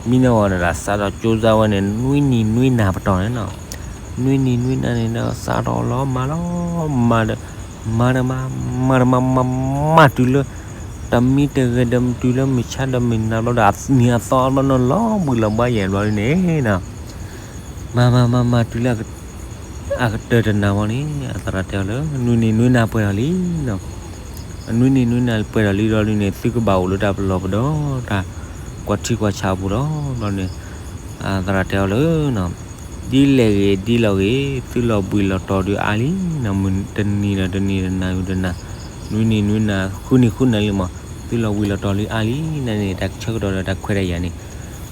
နီၢ်ဂၤဒၣ် စးထီၣ်ကၠိစါဝဲန့ၣ် နွံနံၤနွံနၤပတီၢ်န့ၣ်နီၤ, နွံနံၤနွံနၤန့ၣ်ဒီး စးထီၣ်လီၤမၤလီၤ, မၤဒီး မၤတမၤ မၤတမၤ မၤမၤတုၤလၢ တမံတဂဲၤဒီး တုၤလၢမုၢ်ဆါဒီးမုၢ်နၤဘျီဒီး အနံၤအသီဘျီနီၤ လီၤဘှံးလီၤဘှါယဲၢ်ဘျီဒုန့ၣ်နီၤ, မၤမၤမၤမၤတုၤလၢ အကတၢၢ်တနၤဝဲန့ၣ် အသရၣ်တဲအီၤလၢ နွံနံၤနွံနၤပှဲၤထီၣ်လံနီၤ, နွံနံၤနွံနၤပှဲၤထီၣ်လံဒီးဒုန့ၣ် သုကဘၣ်အိၣ်လၢတၢ်ပလီၢ်ပဒီ တၢ်ကွၢ်ထံကွၢ်ဆးအပူၤလီၤ. ဘျီန့ၣ် အသရၣ်တဲအီၤလၢ ဒ်လဲၣ်ဂ့ၤဒ်လဲၣ်ဂ့ၤ သုလီၤဘှံးလီၤတီၤဒုအါလံနီၤ, မုၢ်တနံၤဒီးတနံၤ တနၤဒီးတနၤ နွံနံၤနွံနၤ ဃုနံၤဃုနၤလံမး သုလီၤဘှံးလီၤတီၤလံအါလံန့ၣ်န့ၣ် တၢ်ဆၢကတီၢ်ဒီးတၢ်ခွဲးတၢ်ယာ်န့ၣ်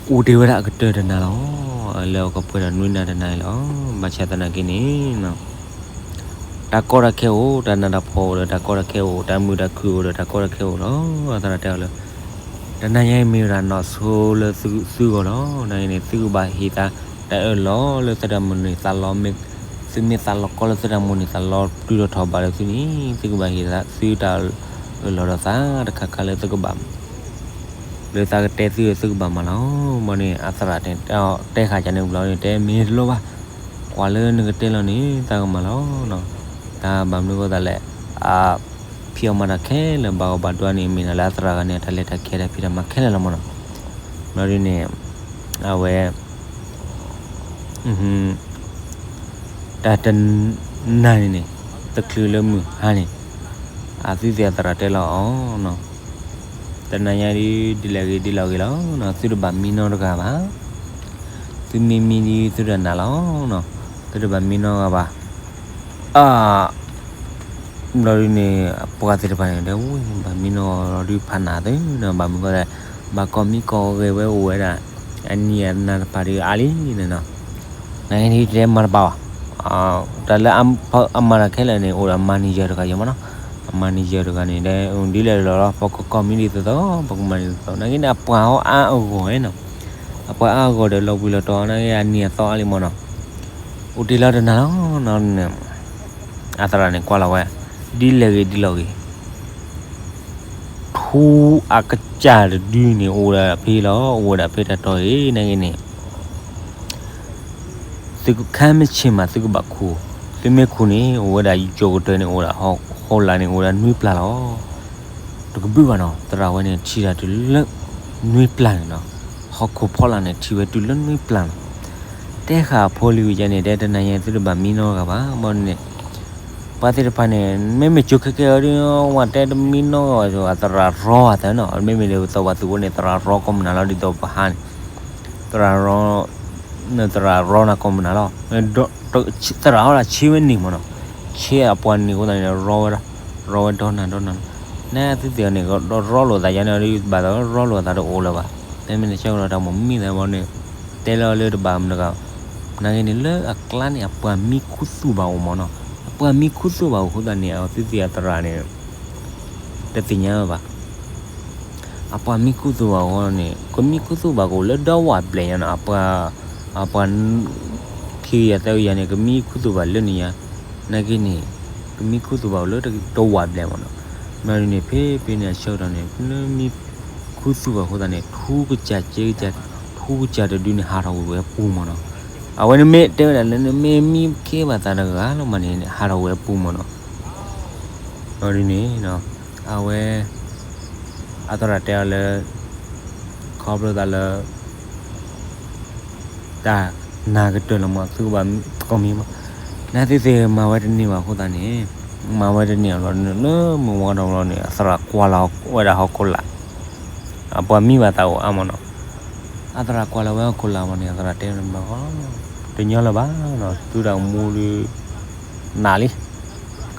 အိၣ်တ့ၢ်ဝဲဒၣ်အကတၢၢ်တနၤလီၤ. လၢအကပှဲၤဒီးနွံနၤတနၤအံၤလီၤ. ဘၣ်ဆၣ်သနာ်က့န့ၣ် တၢ်ကီတၢ်ခဲအိၣ် တၢ်နးတၢ်ဖှီၣ်အိၣ်ဒီးတၢ်ကီတၢ်ခဲအိၣ် တၢ်မုာ်တၢ်ခုၣ်အိၣ်ဒီးတၢ်ကီတၢ်ခဲအိၣ်လီၤ. အသရၣ်တဲအီၤလၢ တနၤညါအံၤမ့ၢ်ဝဲဒၣ်နီၢ်ဆိလၢသုဂီၢ်လီၤ. နအံၤန့ၣ် သုကဘၣ်ဟ့ၣ်သး တၢ်အၢၣ်လီၤလၢသုတၢ်မိၣ်န့ၢ်သးလီ မ့ၢ်သုမ့ၢ်သးလီၤကီလၢသုတၢ်မိၣ်န့ၢ်သးလီ တုၤထီၣ်ထီၣ်ဘးလၢသုန့ၣ် သုကဘၣ်ဟ့ၣ်သးသုတၢ်အၢၣ်လီၤဒီးသးတခါခါလၢသုကဘၣ် လၢသးကတဲသု သုကဘၣ်မၤလီၤ. ဘၣ်န့ၣ် အသရၣ်န့ၣ် တဲဃာ်ကန့ၣ်ဘျီန့ၣ် တဲမ့ၢ်တလိၣ်ဘၣ်, ကွၢ်လၢနကတဲလီၤန့ၣ် သးကမၤလီၤ. တၢ်ဘၣ်မနုၤအဃိသတးလဲၣ်, အဖံးအီၣ်မၤတၢ်ခဲလၢာ် ဘၣ်အီၣ်ဘၣ်ဒိန့ၣ် မ့ၢ်ဒၣ်လၢအသရၣ်ဂၤန့ၣ် အတၢ်လဲၤတၢ်က့ၤတၢ်ဖံးတၢ်မၤခဲလၢာ်လီၤမးနီၤ. ဘျီဒ်န့ၣ် အဝဲ တၢ်တနၤန့ၣ်န့ၣ် တချုးလၢမုၢ်ဟါန့ၣ် အသုသ့ၣ်အသရၣ်တဲလီၤအီၤ, တနၤညါဒ် ဒ်လဲၣ်ဂ့ၤဒ်လဲၣ်ဂ့ၤလီၤ, သုတဘၣ်မံနီတဂၤဘၣ်, သုမ့ၢ်မံဒ်သုတနာ်လီၤ, သုတဘၣ်မံနီတဂၤဘၣ်. အ ဘျီဒ်န့ၣ် အပှၤသ့ၣ်တဖၣ်န့ၣ် တဲဝဲ ဘၣ်မံနီၢ်လီၤဒုးဖးနးသ့နီၤ, ဘၣ်မနုၤဃိသတး ဘၣ်ကီၢ်မံကီၢ်ဂဲၤဝဲအိၣ်ဝဲဒၣ် အနံၣ်အနၤတဖၣ်ဒုးအါလံန့ၣ်နီၤ. နက့န့ၣ်တဲမၤတဘၣ်ဘၣ်, တၢ်လၢအမၤတၢ်ခဲလၢာ်န့ၣ် အိၣ်ဒီး manager တဂၤယမးနီၤ, manager တဂၤန့ၣ် ဒ်လဲၣ်လီၤလီၤ ပကကီၢ်မံဒ်သိးသိး ပကမၤဒ်သိးသိး နက့န့ၣ် အပှၤဟီအါအဂီၢ်နီၤ, အပှၤအါအဂီၢ်ဒီးလီၤဘှံးလီၤတီၤ နက့အနံၣ်အသီအါလံမးနီၤ. အိၣ်တ့ၢ်လီၤတနၤလီၤနီၤန့ၣ် အသရၣ်န့ၣ်ကွၢ်လီၤဝဲ, ဒ်လဲၣ်ဂ့ၤဒ်လဲၣ်ဂ့ၤ, ထူအကစၢ်တဒုန့ၣ် အိၣ်ဝဲဒၣ်ဖဲလီၤ, အိၣ်ဝဲဒၣ်ဖဲတၢ်တီၢ်အံၤ နက့န့ၣ် သုကခါမ့ၢ်ဆ့ၣ်မး သုကဘၣ်ခူၣ်, သုမ့ၢ်ခူၣ်န့ၣ် အိၣ်ဝဲဒၣ်ယိၤကတၢၢ်န့ၣ် အိၣ်ဝဲဒၣ်ဟီၣ်ခိၣ်လာ်န့ၣ် အိၣ်ဝဲဒၣ်နွံပျၢ်လီၤ. တကဘုၣ်ဘၣ်နီၤ, သရၣ်ဝဲန့ၣ် ထံၣ်တၢ်တုၤလၢနွံပျၢ်န့ၣ်နီၤ, ဟီၣ်ခိၣ်ဖီလာ်န့ၣ် ထံၣ်ဝဲတုၤလၢနွံပျၢ်နီၤ. တဲဃာ်အဖိလံၤဝံၤယါန့ၣ် တဲတနၤညါသုတဘၣ်မံနီတဂၤဘၣ်, ဘၣ်န့ၣ် ပှၤသ့ၣ်တဖၣ်န့ၣ် မ့မ့ၢ်ကၠိခဲကဲအီၤဒီး ဝဲတဲတမံနီဂီၢ် အသရၣ်ရီအသးနီၤ, မ့မ့ၢ်ဒ်သိးပှၤသုးဖိန့ၣ် သရၣ်ရီကိးမနုၤလီၤ ဒ်သိးပဟါန့ၣ် သရၣ်ရီ, သရၣ်ရီနၤကိးမနုၤလီၤ, သရၣ်ဟီဒၣ်ဆ့ဝဲန့ၣ်မးနီၤ, ဆ့အပှၤန့ၣ်အဃိသတးန့ၣ် ရီဝဲဒၣ်, ရီဝဲဒီနၤဒီနၤ, နသုသ့ၣ်န့ၣ် ဒီးရီလိာ်သးယါန့ၣ် ဘၣ်သးရီလိာ်သးတအိၣ်လၢၤဘၣ်, တဲမ့ၢ်နဆၢကတီၢ်တၢ်မိၣ်မံသးဘၣ်န့ၣ် တဲလီၤလၢတဘၣ်မနုၤဂၤ နာ်က့န့ၣ် လၢအကျါန့ၣ် အပှၤမံခူသူၣ်ဘၣ်အိၣ်မးနီၤ, အပှၤမံခူသူၣ်ဘၣ်အိၣ်အဃိသတးန့ၣ် အသုသ့ၣ်အသရၣ်န့ၣ် တသ့ၣ်ညါဝဲဘၣ်. အပှၤမံခူသူၣ်ဘၣ်အိၣ်န့ၣ် ကမံခူသူၣ်ဘၣ်ကအိၣ်လၢဒီဝၣ်ဘျဲၣ်ညါနီၤ, အပှၤ အပှၤ ခံကယၤသၢကယၤန့ၣ် ကမံခူသူၣ်ဘၣ်လၢန့ၣ်ညါ, နာ်က့န့ၣ် ကမံခူသူၣ်ဘၣ်အိၣ်လၢဒီဝၣ်ဘျဲၣ်မးနီၤ, ဘျီဒ်န့ၣ် ဖဲဖဲန့ၣ်အဆၢကတီၢ်န့ၣ် လၢမံခူသူၣ်ဘၣ်အဃိသတးန့ၣ် ထူကစၢ်ကဲကစၢ် ထူကစၢ်တဒုန့ၣ် ဟးထီၣ်ဝဲပူၤမးနီၤ, အဝဲန့ၣ်မ့ၢ်တဲဝဲဒၣ်လၢနမ့ၢ်မံကဲဘၣ်သးတဂၤလီၤမးန့ၣ် ဟးထီၣ်ဝဲပူၤမးနီၤ. ဒ်န့ၣ် အဝဲ အသရၣ်တဲအီၤလၢ ခီဖျိသးလၢ တၢ်နာ်ကတၢၢ်လီၤမး သုကဘၣ်ကိးမံၤမး, နသုသ့ၣ်မၤဝဲတန့ၢ်ဘၣ်အဃိသတးန့ၣ်, မၤဝဲတန့ၢ်အလီၢ်န့ၣ် လၢမုၢ်ဝါထီၣ်လီၤန့ၣ် အသရၣ်ကွၢ်လီၤဝဲဒၣ်ဟီၣ်ခိၣ်လာ်, ပှၤမံဘၣ်သးအိၣ်အါမးနီၤ, အသရၣ်ကွၢ်လီၤဝဲဟီၣ်ခိၣ်လာ်မးန့ၣ် အသရၣ်တဲ တညီလၢၤဘၣ်နီၤ သုတၢ်အိၣ်မူဒုး နာ်လံ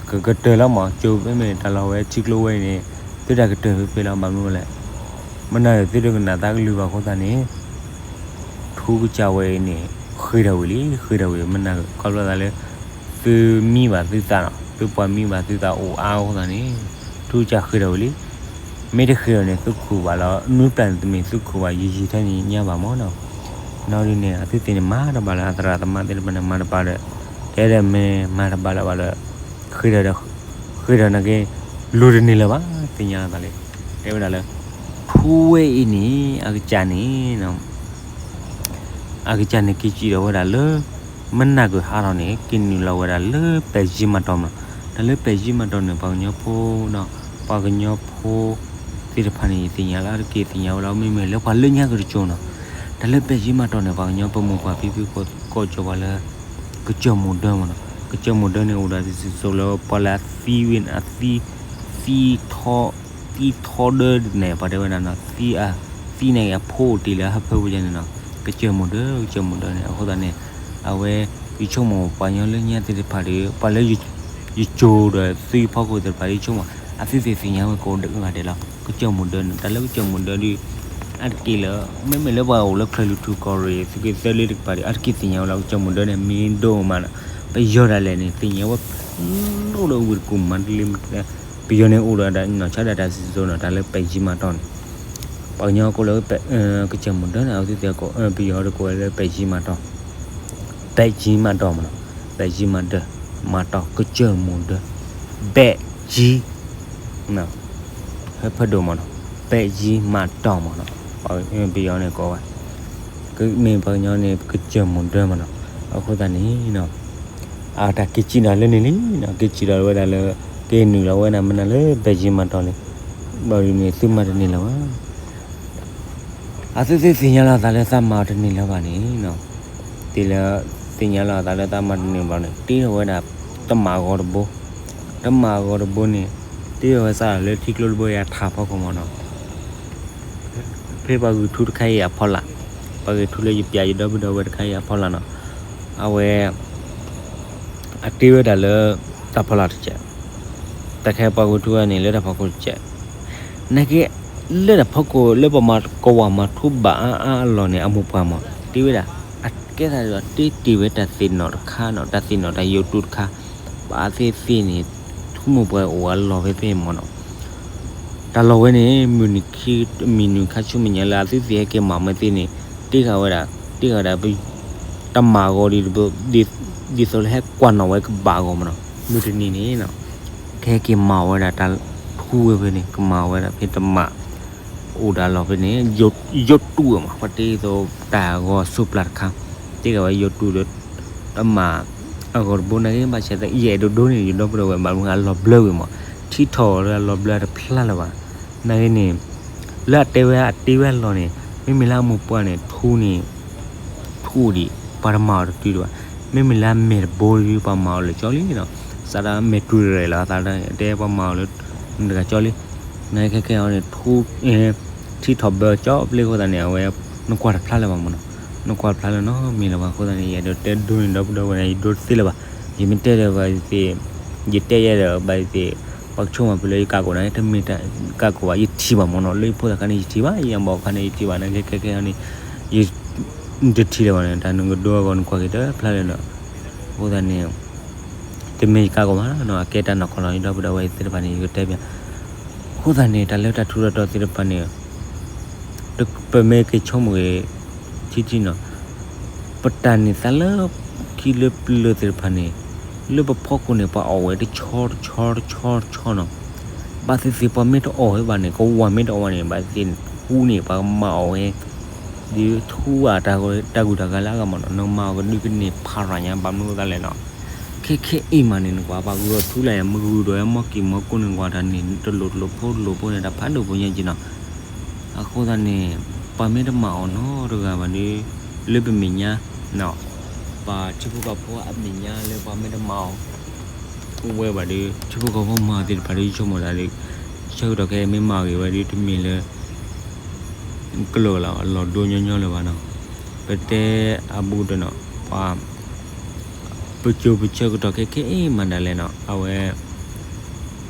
ကကတၢၢ်လီၤမး ကၠိမ့မ့ၢ်တၢ်လီၢ်ဝဲထံကျိဝဲအံၤန့ၣ် သုတၢ်ကတၢၢ်ဖဲဖဲလီၤ ဘၣ်မနုၤလဲၣ်, မနၤဒီးသုတကနၣ်သးကလုၢ်ဘၣ်အဃိသတးန့ၣ် ထူကစၢ်ဝဲအံၤန့ၣ် ဃ့ၢ်ထီၣ်ဝံၤလံ ဃ့ၢ်ထီၣ်ဝံၤ မနၤခီဖျိသးလၢ သုမံဘၣ်သုသးနီၤ သုပှၤမံဘၣ်သုသးအိၣ်အါအဃိသတးန့ၣ် ထူကစၢ်ဃ့ၢ်ထီၣ်ဝံၤလံ, မ့ၢ်တဃ့ၢ်ထီၣ်န့ၣ် သုခူၣ်ဘၣ်လီၤ နွံပျၢ်န့ၣ်တမ့ၢ် သုခူၣ်ဘၣ်ယံာ်ယံာ်ထဲန့ၣ်ညါဘၣ်မးနီၤ, နီၢ်ဒ်န့ၣ် အသုသ့ၣ်န့ၣ်မၤတဘၣ်လၢၤ အသရၣ်သမါသ့ၣ်တဖၣ်န့ၣ် မၤတဘၣ်လၢၤ, တဲဒီးမ့ၢ်မၤတဘၣ်လၢၤဘၣ်ဒီး ဃ့ၢ်ထီၣ်ဒီး ဃ့ၢ်ထီၣ်နာ်က့ လိၤတန့ၢ်လၢၤဘၣ် သ့ၣ်ညါလီၤသးလံ, တဲဝဲဒၣ်လၢ ထူဝဲအံၤန့ၣ် အကစၢ်န့ၣ် အကစၢ်န့ၣ်က့ၤစံၣ်ဒီးဝဲဒၣ်လၢ မနၤကဟးထီၣ်န့ၣ် က့ၤနုာ်လီၤဝဲဒၣ်လၢပဲာ်ယံမၤတီၢ်မးနီၤ, တၢ်လၢပဲာ်ယံမၤတီၢ်န့ၣ် ပှၤကညီဖိ ပှၤကညီဖိသ့ၣ်တဖၣ်န့ၣ် ယသ့ၣ်ညါလၢအါတက့ၢ် သ့ၣ်ညါဝဲလၢမ့မ့ၢ်လၢပှၤလၢညါကတကၠိၤနီၤ, တၢ်လၢပဲာ်ယံမၤတီၢ်န့ၣ် ပှၤကညီပမိၢ်ပှၢ်ဖံဖုကိးကၠိၤပှၤလၢ ကစၢၢ်မိၢ်ဒၢမးနီၤ, ကစၢၢ်မိၢ်ဒၢန့ၣ် အိၣ်ဒီးတစံၣ်စိၤလၢပှၤလၢအသံဝဲန့ၣ် အသံ သံထီ သံထီဒၢန့ၣ် ပှၤတဲဝဲဒၣ်နီၤ, သံ သံန့ၣ်အဖိအိၣ်တ့ၢ်လၢဟၢဖၢပူၤယါန့ၣ်နီၤ, ကစၢၢ်မိၢ်ဒၢ ကစၢၢ်မိၢ်ဒၢန့ၣ် အဃိသတးန့ၣ် အဝဲ ယဆိကမိၣ်ပှၤကညီလၢညါသ့ၣ်တဖၣ်ဒီး ပှၤလၢ ယကၠိၤဒီးသုဖီခိၣ်သ့ၣ်တဖၣ်ဒီး ယဆိကမိၣ် အသုသ့ၣ်သ့ၣ်ညါဝဲကိးဂၤဒဲးလီၤ, ကစၢၢ်မိၢ်ဒၢန့ၣ် တၢ်လၢကစၢၢ်မိၢ်ဒၢဒီး အါတက့ၢ်လၢ မ့မ့ၢ်လၢပှၤအိၣ်လၢချၢၣ်လွံၢ်ထူၣ်ကီၢ်ရ့ၣ် သုးက့သၢလ့တကပၤဒီး အါတက့ၢ်သ့ၣ်ညါဝဲလီၤ ကစၢၢ်မိၢ်ဒၢန့ၣ် မ့ၢ်ဒိၣ်မးနီၤ, ပယီၤဒၣ်လဲာ်န့ၣ် သ့ၣ်ညါဝဲဖးဒိၣ်ဒီးဝ့ၢ်တကူၣ်မၤတလ့ ပယီၤန့ၣ်အိၣ်ဒီးနီၢ်ဆါဒၣ်တၢ်စံၣ်စိၤနီၤ တၢ်လၢပဲာ်ယံမၤတီၢ်န့ၣ်, ပှၤကညီကိးလၢ ကစၢၢ်မိၢ်ဒၢန့ၣ် အဝဲသ့ၣ် ပယီၤတကိးဝဲလၢပဲာ်ယံမၤတီၢ်, ပဲာ်ယံမၤတီၢ်မးနီၤ, ပဲာ်ယံမၤဒၢ မၤတီၢ် ကစၢၢ်မိၢ်ဒၢ, ပဲာ်ယံ ဖဲဖးဒိၣ်မးနီၤ, ပဲာ်ယံမၤတီၢ်မးနီၤ, ပယီၤန့ၣ်ကိးဝဲ မ့ၢ်ပှၤကညီန့ၣ် ကစၢၢ်မိၢ်ဒၢမးနီၤ, အဃိသတးန့ၣ် အတၢ်က့ၤစံၣ်ဒီးလၢန့ၣ်လံနီၤ, က့ၤစံၣ်ဒီးဝဲဒၣ်လၢ က့ၤနုာ်လီၤဝဲဒၣ်မနုၤလၢပဲာ်ယံမၤတီၢ်လံ, ဘၣ်ဒ်န့ၣ်သုမၤတန့ၢ်လၢၤဘၣ် အသုသ့ၣ်သ့ၣ်ညါလီၤသးလၢသးမၤအီၤတန့ၢ်လၢၤဘၣ်န့ၣ်နီၤ, သ့ၣ်ညါလီၤသးလၢသးမၤတန့ၢ်ဘၣ်န့ၣ် တ့ထီၣ်ဝဲဒၣ် တမၣ်အဂီၤတဘိ, တမၣ်အဂီၤတဘိန့ၣ် တ့ထီၣ်ဝဲစးထီၣ်လၢထံကျိတဘိအံၤအထးဖီခိၣ်မးနီၤ, ဖဲပှၤဂုာ်ထူတခါအံၤအဖီလာ်, ပှၤဂုာ်ထူလၢယပျးယဒီပုၢ်ဒီဝဲၢ်တခါအံၤအဖီလာ်နီၤ, အဝဲ အတ့ဝဲဒၣ်လၢ တၢ်ဖီလာ်တစဲး, တၢ်ခဲပှၤဂုာ်ထူဝဲန့ၣ် လၢတၢ်ဖီခိၣ်တစဲး, နာ်က့ လၢတၢ်ဖီခိၣ်လၢပမၤကဝီၤမၤထူဘၣ်အါအါအလီၢ်န့ၣ် အမိၢ်ပှၢ်မး တ့ဝဲဒၣ်, အကဲသးဒီးတ့တ့ၢ်ဝဲတၢ်သ့ၣ်နီၣ်တခါနီၤ, တၢ်သ့ၣ်နီၣ်တၢ်ယိးတူတခါ, ဘၣ်သ့ၣ်သ့ၣ်န့ၣ် ထူမိၢ်ပှၢ်အိၣ်အလီၢ်ဖဲဖဲမးနီၤ တၢ်လီၢ်ဝဲန့ၣ် မုၢ်နံၤခါဆူမဲာ်ညါလၢအသုသ့ၣ်ဟဲက့ၤမၤမ့ၢ်သ့ၣ်န့ၣ် တ့ဃာ်ဝဲဒၣ်, တ့ဃာ်ဝဲဒၣ် တမၣ်အဂီၤဒ်သိးလၢဟဲကွၢ်နီၣ်ဝဲကဘၣ်အဂီၢ်မးနီၤ, မုၢ်တနံၤန့ၣ် ကဟဲက့ၤမၤဝဲဒၣ်တၢ်ထူဝဲဖဲန့ၣ် ကမၤဝဲဒၣ်ဖဲတမၣ် အိၣ်ဒီးအလီၢ်ဖဲန့ၣ် ယိးတူဝဲမး ပှၤတ့သိးတၢ်ဂီၤစိးပျၢ်တခါ, တ့ဃာ်ဝဲယိးတူဒီး တမၣ်အဂီၤတဘိ နာ်က့ ဘၣ်ဆၣ်သနာ်က့ ယအဲၣ်ဒိးဒိးန့ၢ် ယဒီပုၢ်ဒီဝဲၢ် ဘၣ်မနုၤအလီၢ်ဘျၢဝံၤမး, ထံထီၣ်လၢအလီၢ်ဘျၢတဖျါလၢၤဘၣ်, နာ်က့န့ၣ် လၢအတဲဝဲအတ့ဝဲအလီၢ်န့ၣ် မ့မ့ၢ်လၢအမိၢ်ပှၢ်န့ၣ် ထူန့ၣ် ထူအိၣ်ဒံး ပှၤတမၤအီၤတတုၤဒံးဘၣ်, မ့မ့ၢ်လၢအမဲာ်တဘိဒ် ပှၤမၤအီၤလၢာ်ကၠီလံနီၤ, စးဒၣ်မဲာ်တုၤရဲၣ်လီၤ အသးတဲပှၤမၤအီၤလၢ မတၤတဂၤကၠီလံ, နာ်က့ခဲခဲအံၤန့ၣ် ထူ ထံထီၣ်ဘၢကၠီပျ့အဃိသတးန့ၣ် အဝဲ နကွၢ်တဖျါလၢၤဘၣ်မးနီၤ, နကွၢ်တဖျါလၢၤနီတမံၤလၢၤဘၣ်အဃိသတးန့ၣ် ယအဲၣ်ဒိးတဲဒိးန့ၢ်ဒီပုၢ်ဒီဝဲၢ်န့ၣ် ယဒိတသ့လၢၤဘၣ်, ယမ့ၢ်တဲဒီးဘၣ်သ့ၣ် ယတဲယဲဒီးဘၣ်သ့ၣ် ပှၤကဆိကမိၣ်ဖဲလၢယကးကိးနၤ တမ့ၢ်တၢ်ကးကိးဘၣ် ယထံၣ်ဘၣ်မးနီၤ, လၢယဖိသၣ်ခါန့ၣ်ယထံၣ်ဘၣ်, ယံဘီခါန့ၣ်ယထံၣ်ဘၣ်, နာ်က့ခဲခဲအံၤန့ၣ် ယတထံၣ်လၢၤဘၣ်န့ၣ် တၢ်နကဒိအဂီၢ်နကွၢ်က့ၤတဖျါလၢၤနီၤ, အဃိသတးန့ၣ် တမ့ၢ်ယကးကိးဘၣ်နီၤ, အကဲတၢ်နီၢ်ကီၢ်လီၤ, ယဒီပုၢ်ဒီဝဲၢ်သ့ၣ်တဖၣ်န့ၣ် ယကတဲပျး, အဃိသတးန့ၣ် တၢ်လၢတၢ်ထူးတၢ်တီၤသ့ၣ်တဖၣ်န့ၣ် ပမ့ၢ်က့ၤဆိကမိၣ်ဂ့ၤ ထံထံနီၤ, ပတၢ်န့ၢ်သါလၢ ခံလၢပျၢၤသ့ၣ်တဖၣ်န့ၣ် လၢပဖီခိၣ်န့ၣ် ပှၤအီၣ်ဝဲတဆီတဆီတဆီတဆီနီၤ, ဘၣ်သ့ၣ်သ့ၣ်ပှၤမ့ၢ်တအီၣ်ဝဲဘၣ်န့ၣ် ကဝီၤမ့ၢ်တအီၣ်ဘၣ်န့ၣ် ဘၣ်သ့ၣ်သ့ၣ်ထူန့ၣ် ပှၤကမၤအီၣ်ဝဲ ဒ်ထူအတၢ်ဂုၤတၢ်ဂၤလၢအဂၤမးနီၤ, နမၤအီၤကဒုကန့ၢ်ဖးရၤညါ ဘၣ်မနုၤအဃိသတးလဲၣ်နီၤ, ခဲခဲအံၤမးန့ၣ် နကွၢ် ပှၤဂုာ်အီၤထူလၢ်ယဲ မ့ၢ်ဂုာ်ဒီးဝဲမီၢ်ကံၢ်မီၢ်ကိၣ်န့ၣ် ကွၢ်တၢ်န့ၣ် တလိၣ်တလိၣ်ဖိတလိၣ်ဖိန့ၣ် တၢ်ဖးဒိၣ်ဖိညါက့ၤနီၤ. အဃိသတးန့ၣ် ပှၤမ့ၢ်တမၤအီၤနီတဂၤဘၣ်ဒီး လၢပမဲာ်ညါ ပှၤထံဖိကီၢ်ဖိအမဲာ်ညါလၢပှၤမ့ၢ်တမၤအီၤ အိၣ်ဝဲဘၣ်ဒီး ထံဖိကီၢ်ဖိမၤအီၤသ့ၣ်တဖၣ်ဒီး ယဆိကမိၣ်သးဒီး ဆၢကတီၢ်ခဲအံၤမ့ၢ်မၤဂ့ၤဝဲဒီး တမ့ၢ်လၢ ကလီၤလီၤ အလီၢ်ဒိညီညီလၢၤဘၣ်နီၤ. ပတဲအဘူးတနီၤ ပှၤ ပစိၤပဆၢကတီၢ်ခဲခဲအံၤမးဒၣ်လဲာ်နီၤ အဝဲ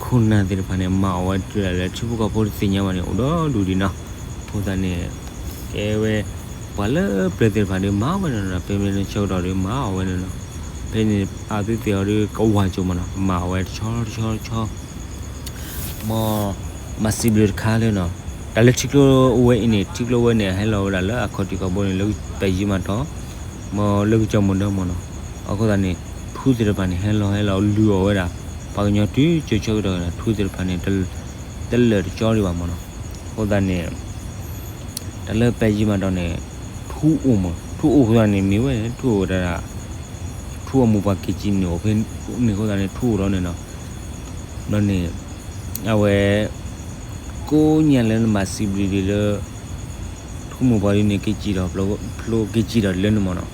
ခိၣ်နၢ်သ့ၣ်တဖၣ်န့ၣ် မၤအီၣ်ဝဲတုၤဒၣ်လဲာ် ထံဖိကီၢ်ဖိတသ့ၣ်ညါဘၣ်န့ၣ် အိၣ်ဒီဒူၣ်ဒံးနီၤ. အဃိသတးန့ၣ် ကဲဝဲ ပှၤလၢပျၢၤသ့ၣ်တဖၣ်ဒီး မၤအီၣ်ဝဲနီၤနီၤ ဖဲမ့ၢ်ဆၢကတီၢ်ဒီး မၤအီၣ်ဝဲနီၤနီၤ. ဖဲန့ၣ် အသုသ့ၣ်အီၤဒီး ကဝၢ်ကၠိမးနီၤ မၤအီၣ်ဝဲတဆီတဆီတဆီ မ်မၤစံးဘျုးတခါလၢနီၤ, တၢ်လၢထံကျိအိၣ်ဝဲအံၤန့ၣ် ထံကျိဝဲန့ၣ် ဟဲလီၤဝဲဒၣ်လၢအခီၣ်ထံးခီၣ်ဘိန့ၣ် လၢပဲာ်ယံၤမးတီၢ်, မ်လၢကစီၤမိၢ်ဒၢမးနီၤ. အဃိသတးန့ၣ် ထူသ့ၣ်တဖၣ်န့ၣ် ဟဲလီၤဟဲလီၤလုၢ်အီၣ်ဝဲဒၣ် ပှၤကညီတုၤကၠိဆၢကတီၢ်န့ၣ် ထူသ့ၣ်တဖၣ်န့ၣ် တလၢာ်တကၠီဒံးဘၣ်မးနီၤ. အဃိသတးန့ၣ် တၢ်လၢပဲာ်ယံၤမးတီၢ်န့ၣ် ထူအိၣ်မး ထူအိၣ်အဃိသတးန့ၣ် မ့ၢ်ဝဲန့ၣ် ထူအိၣ်ဝဲဒၣ် ထူအမူးပှၤက့ၤကံၣ်န့ၣ်အိၣ်ဖဲန့ၣ်အဃိသတးန့ၣ် ထူအိၣ်လီၤန့ၣ်နီၤ. ဘျီန့ၣ် အဝဲ ကိးညါလၢနဘၣ်စံးဘျုးဒံးလၢ ထူမိၢ်ပှၤဒ်န့ၣ် က့ၤကံၣ်ဒီး ဖျိက့ၤကံၣ်ဒီးလၢန့ၣ်မးနီၤ.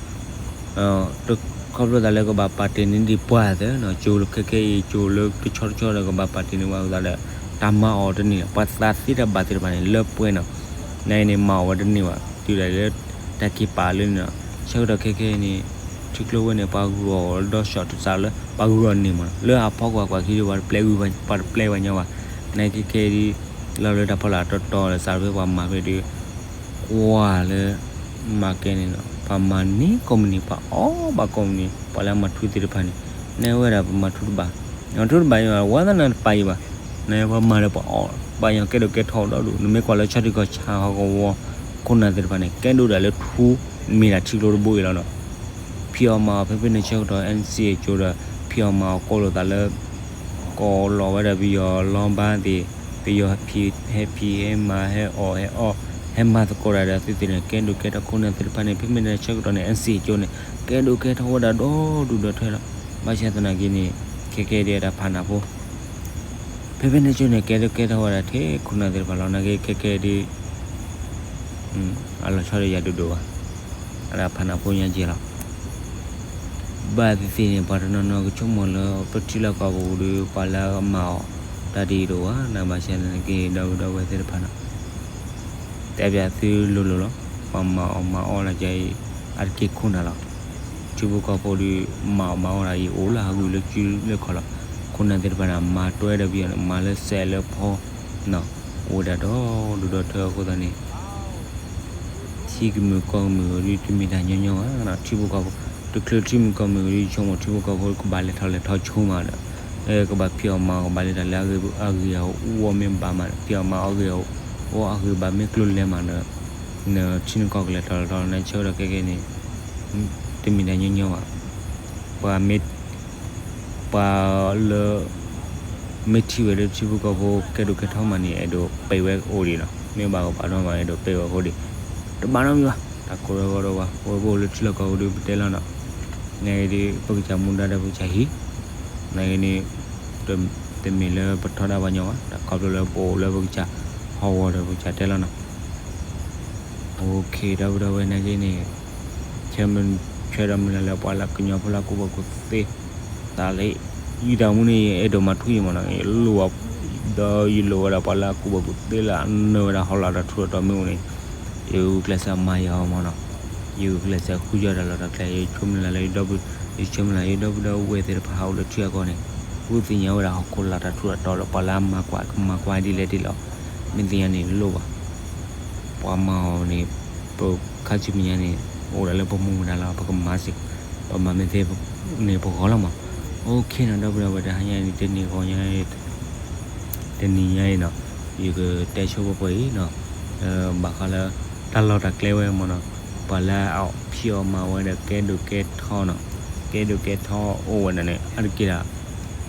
တခီဖျိသးလၢကဘၣ်ပာ်တ့ၢ်န့ၢ်ဒံးပှၤသ့နီၤ ကၠိလၢခဲခဲအံၤ ကၠိလၢတဆီတဆီဒီးကဘၣ်ပာ်တ့ၢ်န့ၢ်ပှၤအဃိသတးဒီး တၢ်မၤအီၣ်တန့ၢ် ပှၤသးသ့တၢ်ဘၣ်သ့ၣ်တဖၣ်န့ၣ် လၢပှဲၤနီၤ. နအံၤန့ၣ် မၤအီၣ်ဝဲတန့ၢ်ဘၣ် တုၤဒၣ်လၢ တၢ်က့ၤပာ်လၢန့ၣ်နီၤ. ဆၢကတီၢ်ခဲခဲအံၤန့ၣ် ထံကျိဝဲန့ၣ် ပှၤဂုာ်အီၣ်ဒီးဆီၣ်တစးလၢ ပှၤဂုာ်အီၣ်န့ၢ်မးနီၤ လၢအဖီကွၢ်ကွၢ်ခံဒီး ပှၤတပျဲဝဲညီဘၣ်. နခဲခဲအံၤ လီၤလၢတၢ်ဖီလာ်တီတီလၢစးဖဲပှၤမၤဖဲဒီး ကွၢ်လၢ မၤကဲန့ၣ်နီၤ ပှၤမၤန့ၢ်ကိးမုၢ်နံၤ ပှၤအီၣ်ဘၣ်ကိးမုၢ်နံၤ ပှၤလၢအမၤထူသ့ၣ်တဖၣ်န့ၣ် နဝဲဒၣ်ပမၤထူတဘၣ် မၤထူတဘၣ်အံၤ ဝါသနာတပာ်အံၤဘၣ်. နပှၤမၤဒီးပှၤအီၣ် ပှၤညီကဲဒိၣ်ကဲထီၣ်အိၣ်ဒီဒူၣ် နမ့ၢ်ကွၢ်လၢဆီထံကီၢ်ဆါဟီၣ်ကဝီၤ ခိၣ်နၢ်သ့ၣ်တဖၣ်န့ၣ် ကဲဒိၣ်ဒၣ်လၢထူ မ့ၢ်ဒၣ်ထံကျိတဘိအံၤလီၤနီၤ. ဖံးအီၣ်မၤအီၣ်ဖဲဖဲန့ၣ်ဆၢကတီၢ် NCA ကၠိဒီး ဖံးအီၣ်မၤအီၣ်ကိးလိာ်သးလၢ ကိးလိာ်ဝဲဒၣ်ပယီၤလီဘါသ့ၣ် ပယီၤဖံးဟဲဖံးဟဲမၤဟဲအီၣ်ဟဲအီၣ် ဟဲမၤသကိးတၢ်ဒီးသုသ့ၣ်န့ၣ် ကဲဒိၣ်ကဲထီၣ်ခိၣ်နၢ်သ့ၣ်တဖၣ်န့ၣ် ဖဲဖဲန့ၣ်ဆၢကတီၢ်န့ၣ် NCA ကၠိန့ၣ် ကဲဒိၣ်ကဲထီၣ်ဝဲဒၣ်ဒီဒူၣ်ဒီထၢလီၤ. ဘၣ်ဆၣ်သနာ်က့န့ၣ် ခဲကဲဒ်အတၢ်ဖးနၢ်ဖိ ဖဲဖဲန့ၣ်ကၠိန့ၣ် ကဲဒိၣ်ကဲထီၣ်ဝဲဒၣ်ထဲခိၣ်နၢ်သ့ၣ်တဖၣ်လီၤ. နာ်က့ခဲကဲဒ် အလီၤဆီဒီးယၤဒိၣ်ဒိၣ်ဘၣ်. အတၢ်ဖးနၢ်ဖိညါက့ၤလီၤ. ဘၣ်သ့ၣ်သ့ၣ်န့ၣ် ပှၤတနီၤနီၤကဆိကမိၣ်လၢ ပထံလီၢ်ကီၢ်ပူၤဒီး ပှၤလၢအမၤအီၣ်တၢ်ဒ်အံၤဒိၣ်ဘၣ် နဘၣ်ဆၣ်သနာ်က့ ဒီပုၢ်ဒီဝဲၢ်သ့ၣ်တဖၣ်နီၤ တဲပျးသုလိၤလိၤလီၤ. ပှၤမၤအီၣ်မၤအီၣ်လၢကဲအံၤ အါတက့ၢ်ခိၣ်နၢ်လီၤ. ထံဖိကီၢ်ဖိဒီး မၤအီၣ်မၤအီၣ်ဒၣ်အံၤ အိၣ်လၢဟးဂူာ်လၢကၠူလၢခီၣ်လီၤ. ခိၣ်နၢ်သ့ၣ်တဖၣ်န့ၣ် မၤတွဲဒီးပယီၤန့ၣ် မၤလၢစဲးလၢဖီ အိၣ်ဝဲဒၣ်ဒီဒူၣ်ဒီထၢအဃိသတးန့ၣ် ထံကမုာ်ကီၢ်ကမုာ်ဝဲဒၣ် တမ့ၢ်တၢ်ညီညီဘၣ်နီၤ. ထံဖိကီၢ်ဖိ တချုးထံမုာ်ကီၢ်မုာ်ဝဲဒၣ် ဆိကမိၣ်ထံဖိကီၢ်ဖိကဘၣ်လဲၤထီၣ်လဲၤထီၣ်ဆိမးဒီး ကဘၣ်ဖံးအီၣ်မၤအီၣ် ကဘၣ်လဲၤတၢ်လၢအဂ့ၤ အဂ့ၤအအိၣ်မ့ၢ်ဘၣ်မးဒီး ဖံးအီၣ်မၤအီၣ်အဂ့ၤအအိၣ်အဂ့ၤဘၣ်မ့ၢ်ကျိၤလဲၤမးဒီး နထံနကီၢ်ကလဲၤထီၣ်လဲၤထီၣ် နဆၢကတီၢ်ခဲကဲန့ၣ် တမ့ၢ်တၢ်ညီညီဘၣ်. ပှၤမ့ၢ် ပှၤလၢ မ့ၢ်ထံၣ်ဝဲလၢထံဖိကီၢ်ဖိကဲဒိၣ်ကဲထီမးန့ၣ် အဲၣ်ဒိးပဲာ်ဝဲအိၣ်ဒံးနီၤ. မ့ၢ်ဘၣ်ကဘၣ်ထီၣ်မး အဲၣ်ဒိးပဲာ်ဝဲအိၣ်ဒံး တဘၣ်နီတမံၤဘၣ်. တၢ်ကိးထီၣ်ဂီၤဒီးပှၤ ပအိၣ်လၢထံလီၢ်ကီၢ်ပူၤဒီးပတဲလီၤနီၤ. နာ်က့ဒီး ပကစၢ်မူဒါဒီးပကစၢ်ဟံၣ် နာ်က့န့ၣ် တမ့ၢ်လၢပထီဒါပှၤညီဘၣ် တၢ်ခီဖျိလၢပအိၣ်လၢပကစၢ်ဟီၣ်ကဝီၤဒီးပကစၢ်တဲလီၤနီၤ. အိၣ်ခ့ ဒီပုၢ်ဒီဝဲၢ်နာ်က့န့ၣ် ဆၢမုၢ်ဆၢဒီးမုၢ်လၢ်လၢပှၤလၢကညီဖိလၢအကူၣ်ဘၣ်ကူၣ်သ့ သးလၢ ယတၢ်မူန့ၣ် ယအဲၣ်ဒိးမၤထူယံာ်မးနီၤ ယလိၣ် ဒီးယလိၣ်ဝဲဒၣ်ပှၤလၢအကူၣ်ဘၣ်ကူၣ်သ့လၢအနၢၤဝဲဒၣ်ဟီၣ်လာ်တၢ်ထူးတၢ်တီၤမ့ၢ်အိၣ်န့ၣ် ယဂုာ်ကျဲးစၢးမၤယၤအီၤမးနီၤ. ယဂုာ်ကျဲးစၢးဃုယၤတၢ်လီၢ်တၢ်ကျဲ ယဆိကမိၣ်လၢယဒီပုၢ် ယဆိကမိၣ်လၢယဒီပုၢ်ဒီဝဲၢ်သ့ၣ်တဖၣ်ဟးအိၣ်လၢထံအကီၢ်န့ၣ် ဃုသ့ၣ်ညါဝဲဒၣ်ဟီၣ်ခိၣ်လာ်တၢ်ထူးတၢ်တီၤလၢပှၤလၢအမၤကွၢ် ကမၤကွၢ်ဒ်လဲၣ်ဒ်လဲၣ် မ့ၢ်သ့ၣ်ညါန့ၣ်လိၣ်ဘၣ်. ပှၤမၤအီၤန့ၣ် ပခါဆူမဲာ်ညါန့ၣ် အိၣ်ဒၣ်လၢပမူဒါလီၤ ပကမၤစ့ၢ်ကီး ပမၤမ့ၢ်သ့န့ၣ်ပဂီၢ်လီၤမး. အိၣ်ခ့နီၤ ဒီပုၢ်ဒီဝဲၢ် တဟါညါအံၤ တနံၤဂီၤညါ တနံၤညါအံၤနီၤ ယကတဲဆိပှဲၤပှဲၤအံၤနီၤ ဘၣ်ဃးလၢ တၢ်လီၢ်တၢ်ကျဲဝဲမးနီၤ ပှၤလၢအဖံးအီၣ်မၤအီၣ်ဝဲဒီးကဲဒိၣ်ကဲထီနီၤ ကဲဒိၣ်ကဲထီအိၣ်ဝဲဒၣ်န့ၣ် အါတက့ၢ်ဒၣ်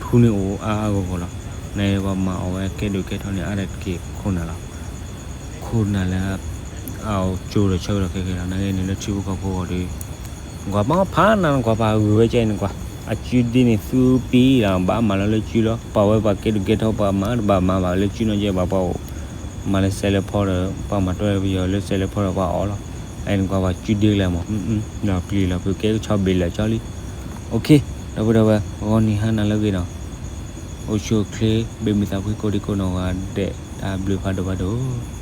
ထူန့ၣ်အိၣ်အါအါဂီၢ်ဂီၢ်လီၤ. နာ်က့ပှၤမၤအီၣ်ဝဲကဲဒိၣ်ကဲထီန့ၣ် အါတက့ၢ်ခိၣ်နၢ်လီၤ. ခိၣ်နၢ်လၢ အကၠိဒီးဆၢကတီၢ်ခဲကဲလီၤ နာ်က့န့ၣ်လၢထံဖိကီၢ်ဖိအဂီၢ်ဒီး ကွၢ်မၤဖးနၤနကွၢ်ပှၤဂုာ်ဝဲကဲအံၤနကွၢ် အစုဒ်န့ၣ်သူပံလီၤ ဘၣ်မၤလီၤလၢစုလီၤ. ပှၤဝဲပှၤကဲဒိၣ်ကဲထီ ပှၤမၤတဘၣ်မၤဘၣ်လၢစုနီၢ်ကဲဘၣ် ပှၤအိၣ်မၤလၢစဲးလၢဖီဒီး ပှၤမၤတွဲလၢပယီၤလၢစဲးလၢဖီဒီး ပှၤအီၣ်လီၤ. အန့ၣ်ကွၢ်ပှၤစုဒ့ကလဲာ်မး လီၤပျံၤလီၤဖုးကဲကဆီဘ့ၣ်လၢာ်ကၠီလံ. အိၣ်ခ့ ဒီပုၢ်ဒီဝဲၢ် ဂီၤနံၤဟါနၤလၢအဂ့ၤနီၤ. အိၣ်ဆူၣ်အိၣ်ချ့ ဘၣ်မုာ်သးဖှံကိးဒံကိးနီၢ်ဂၤဒဲး တၢ်ဘျုးဖးဒိၣ်ဖးဒိၣ်.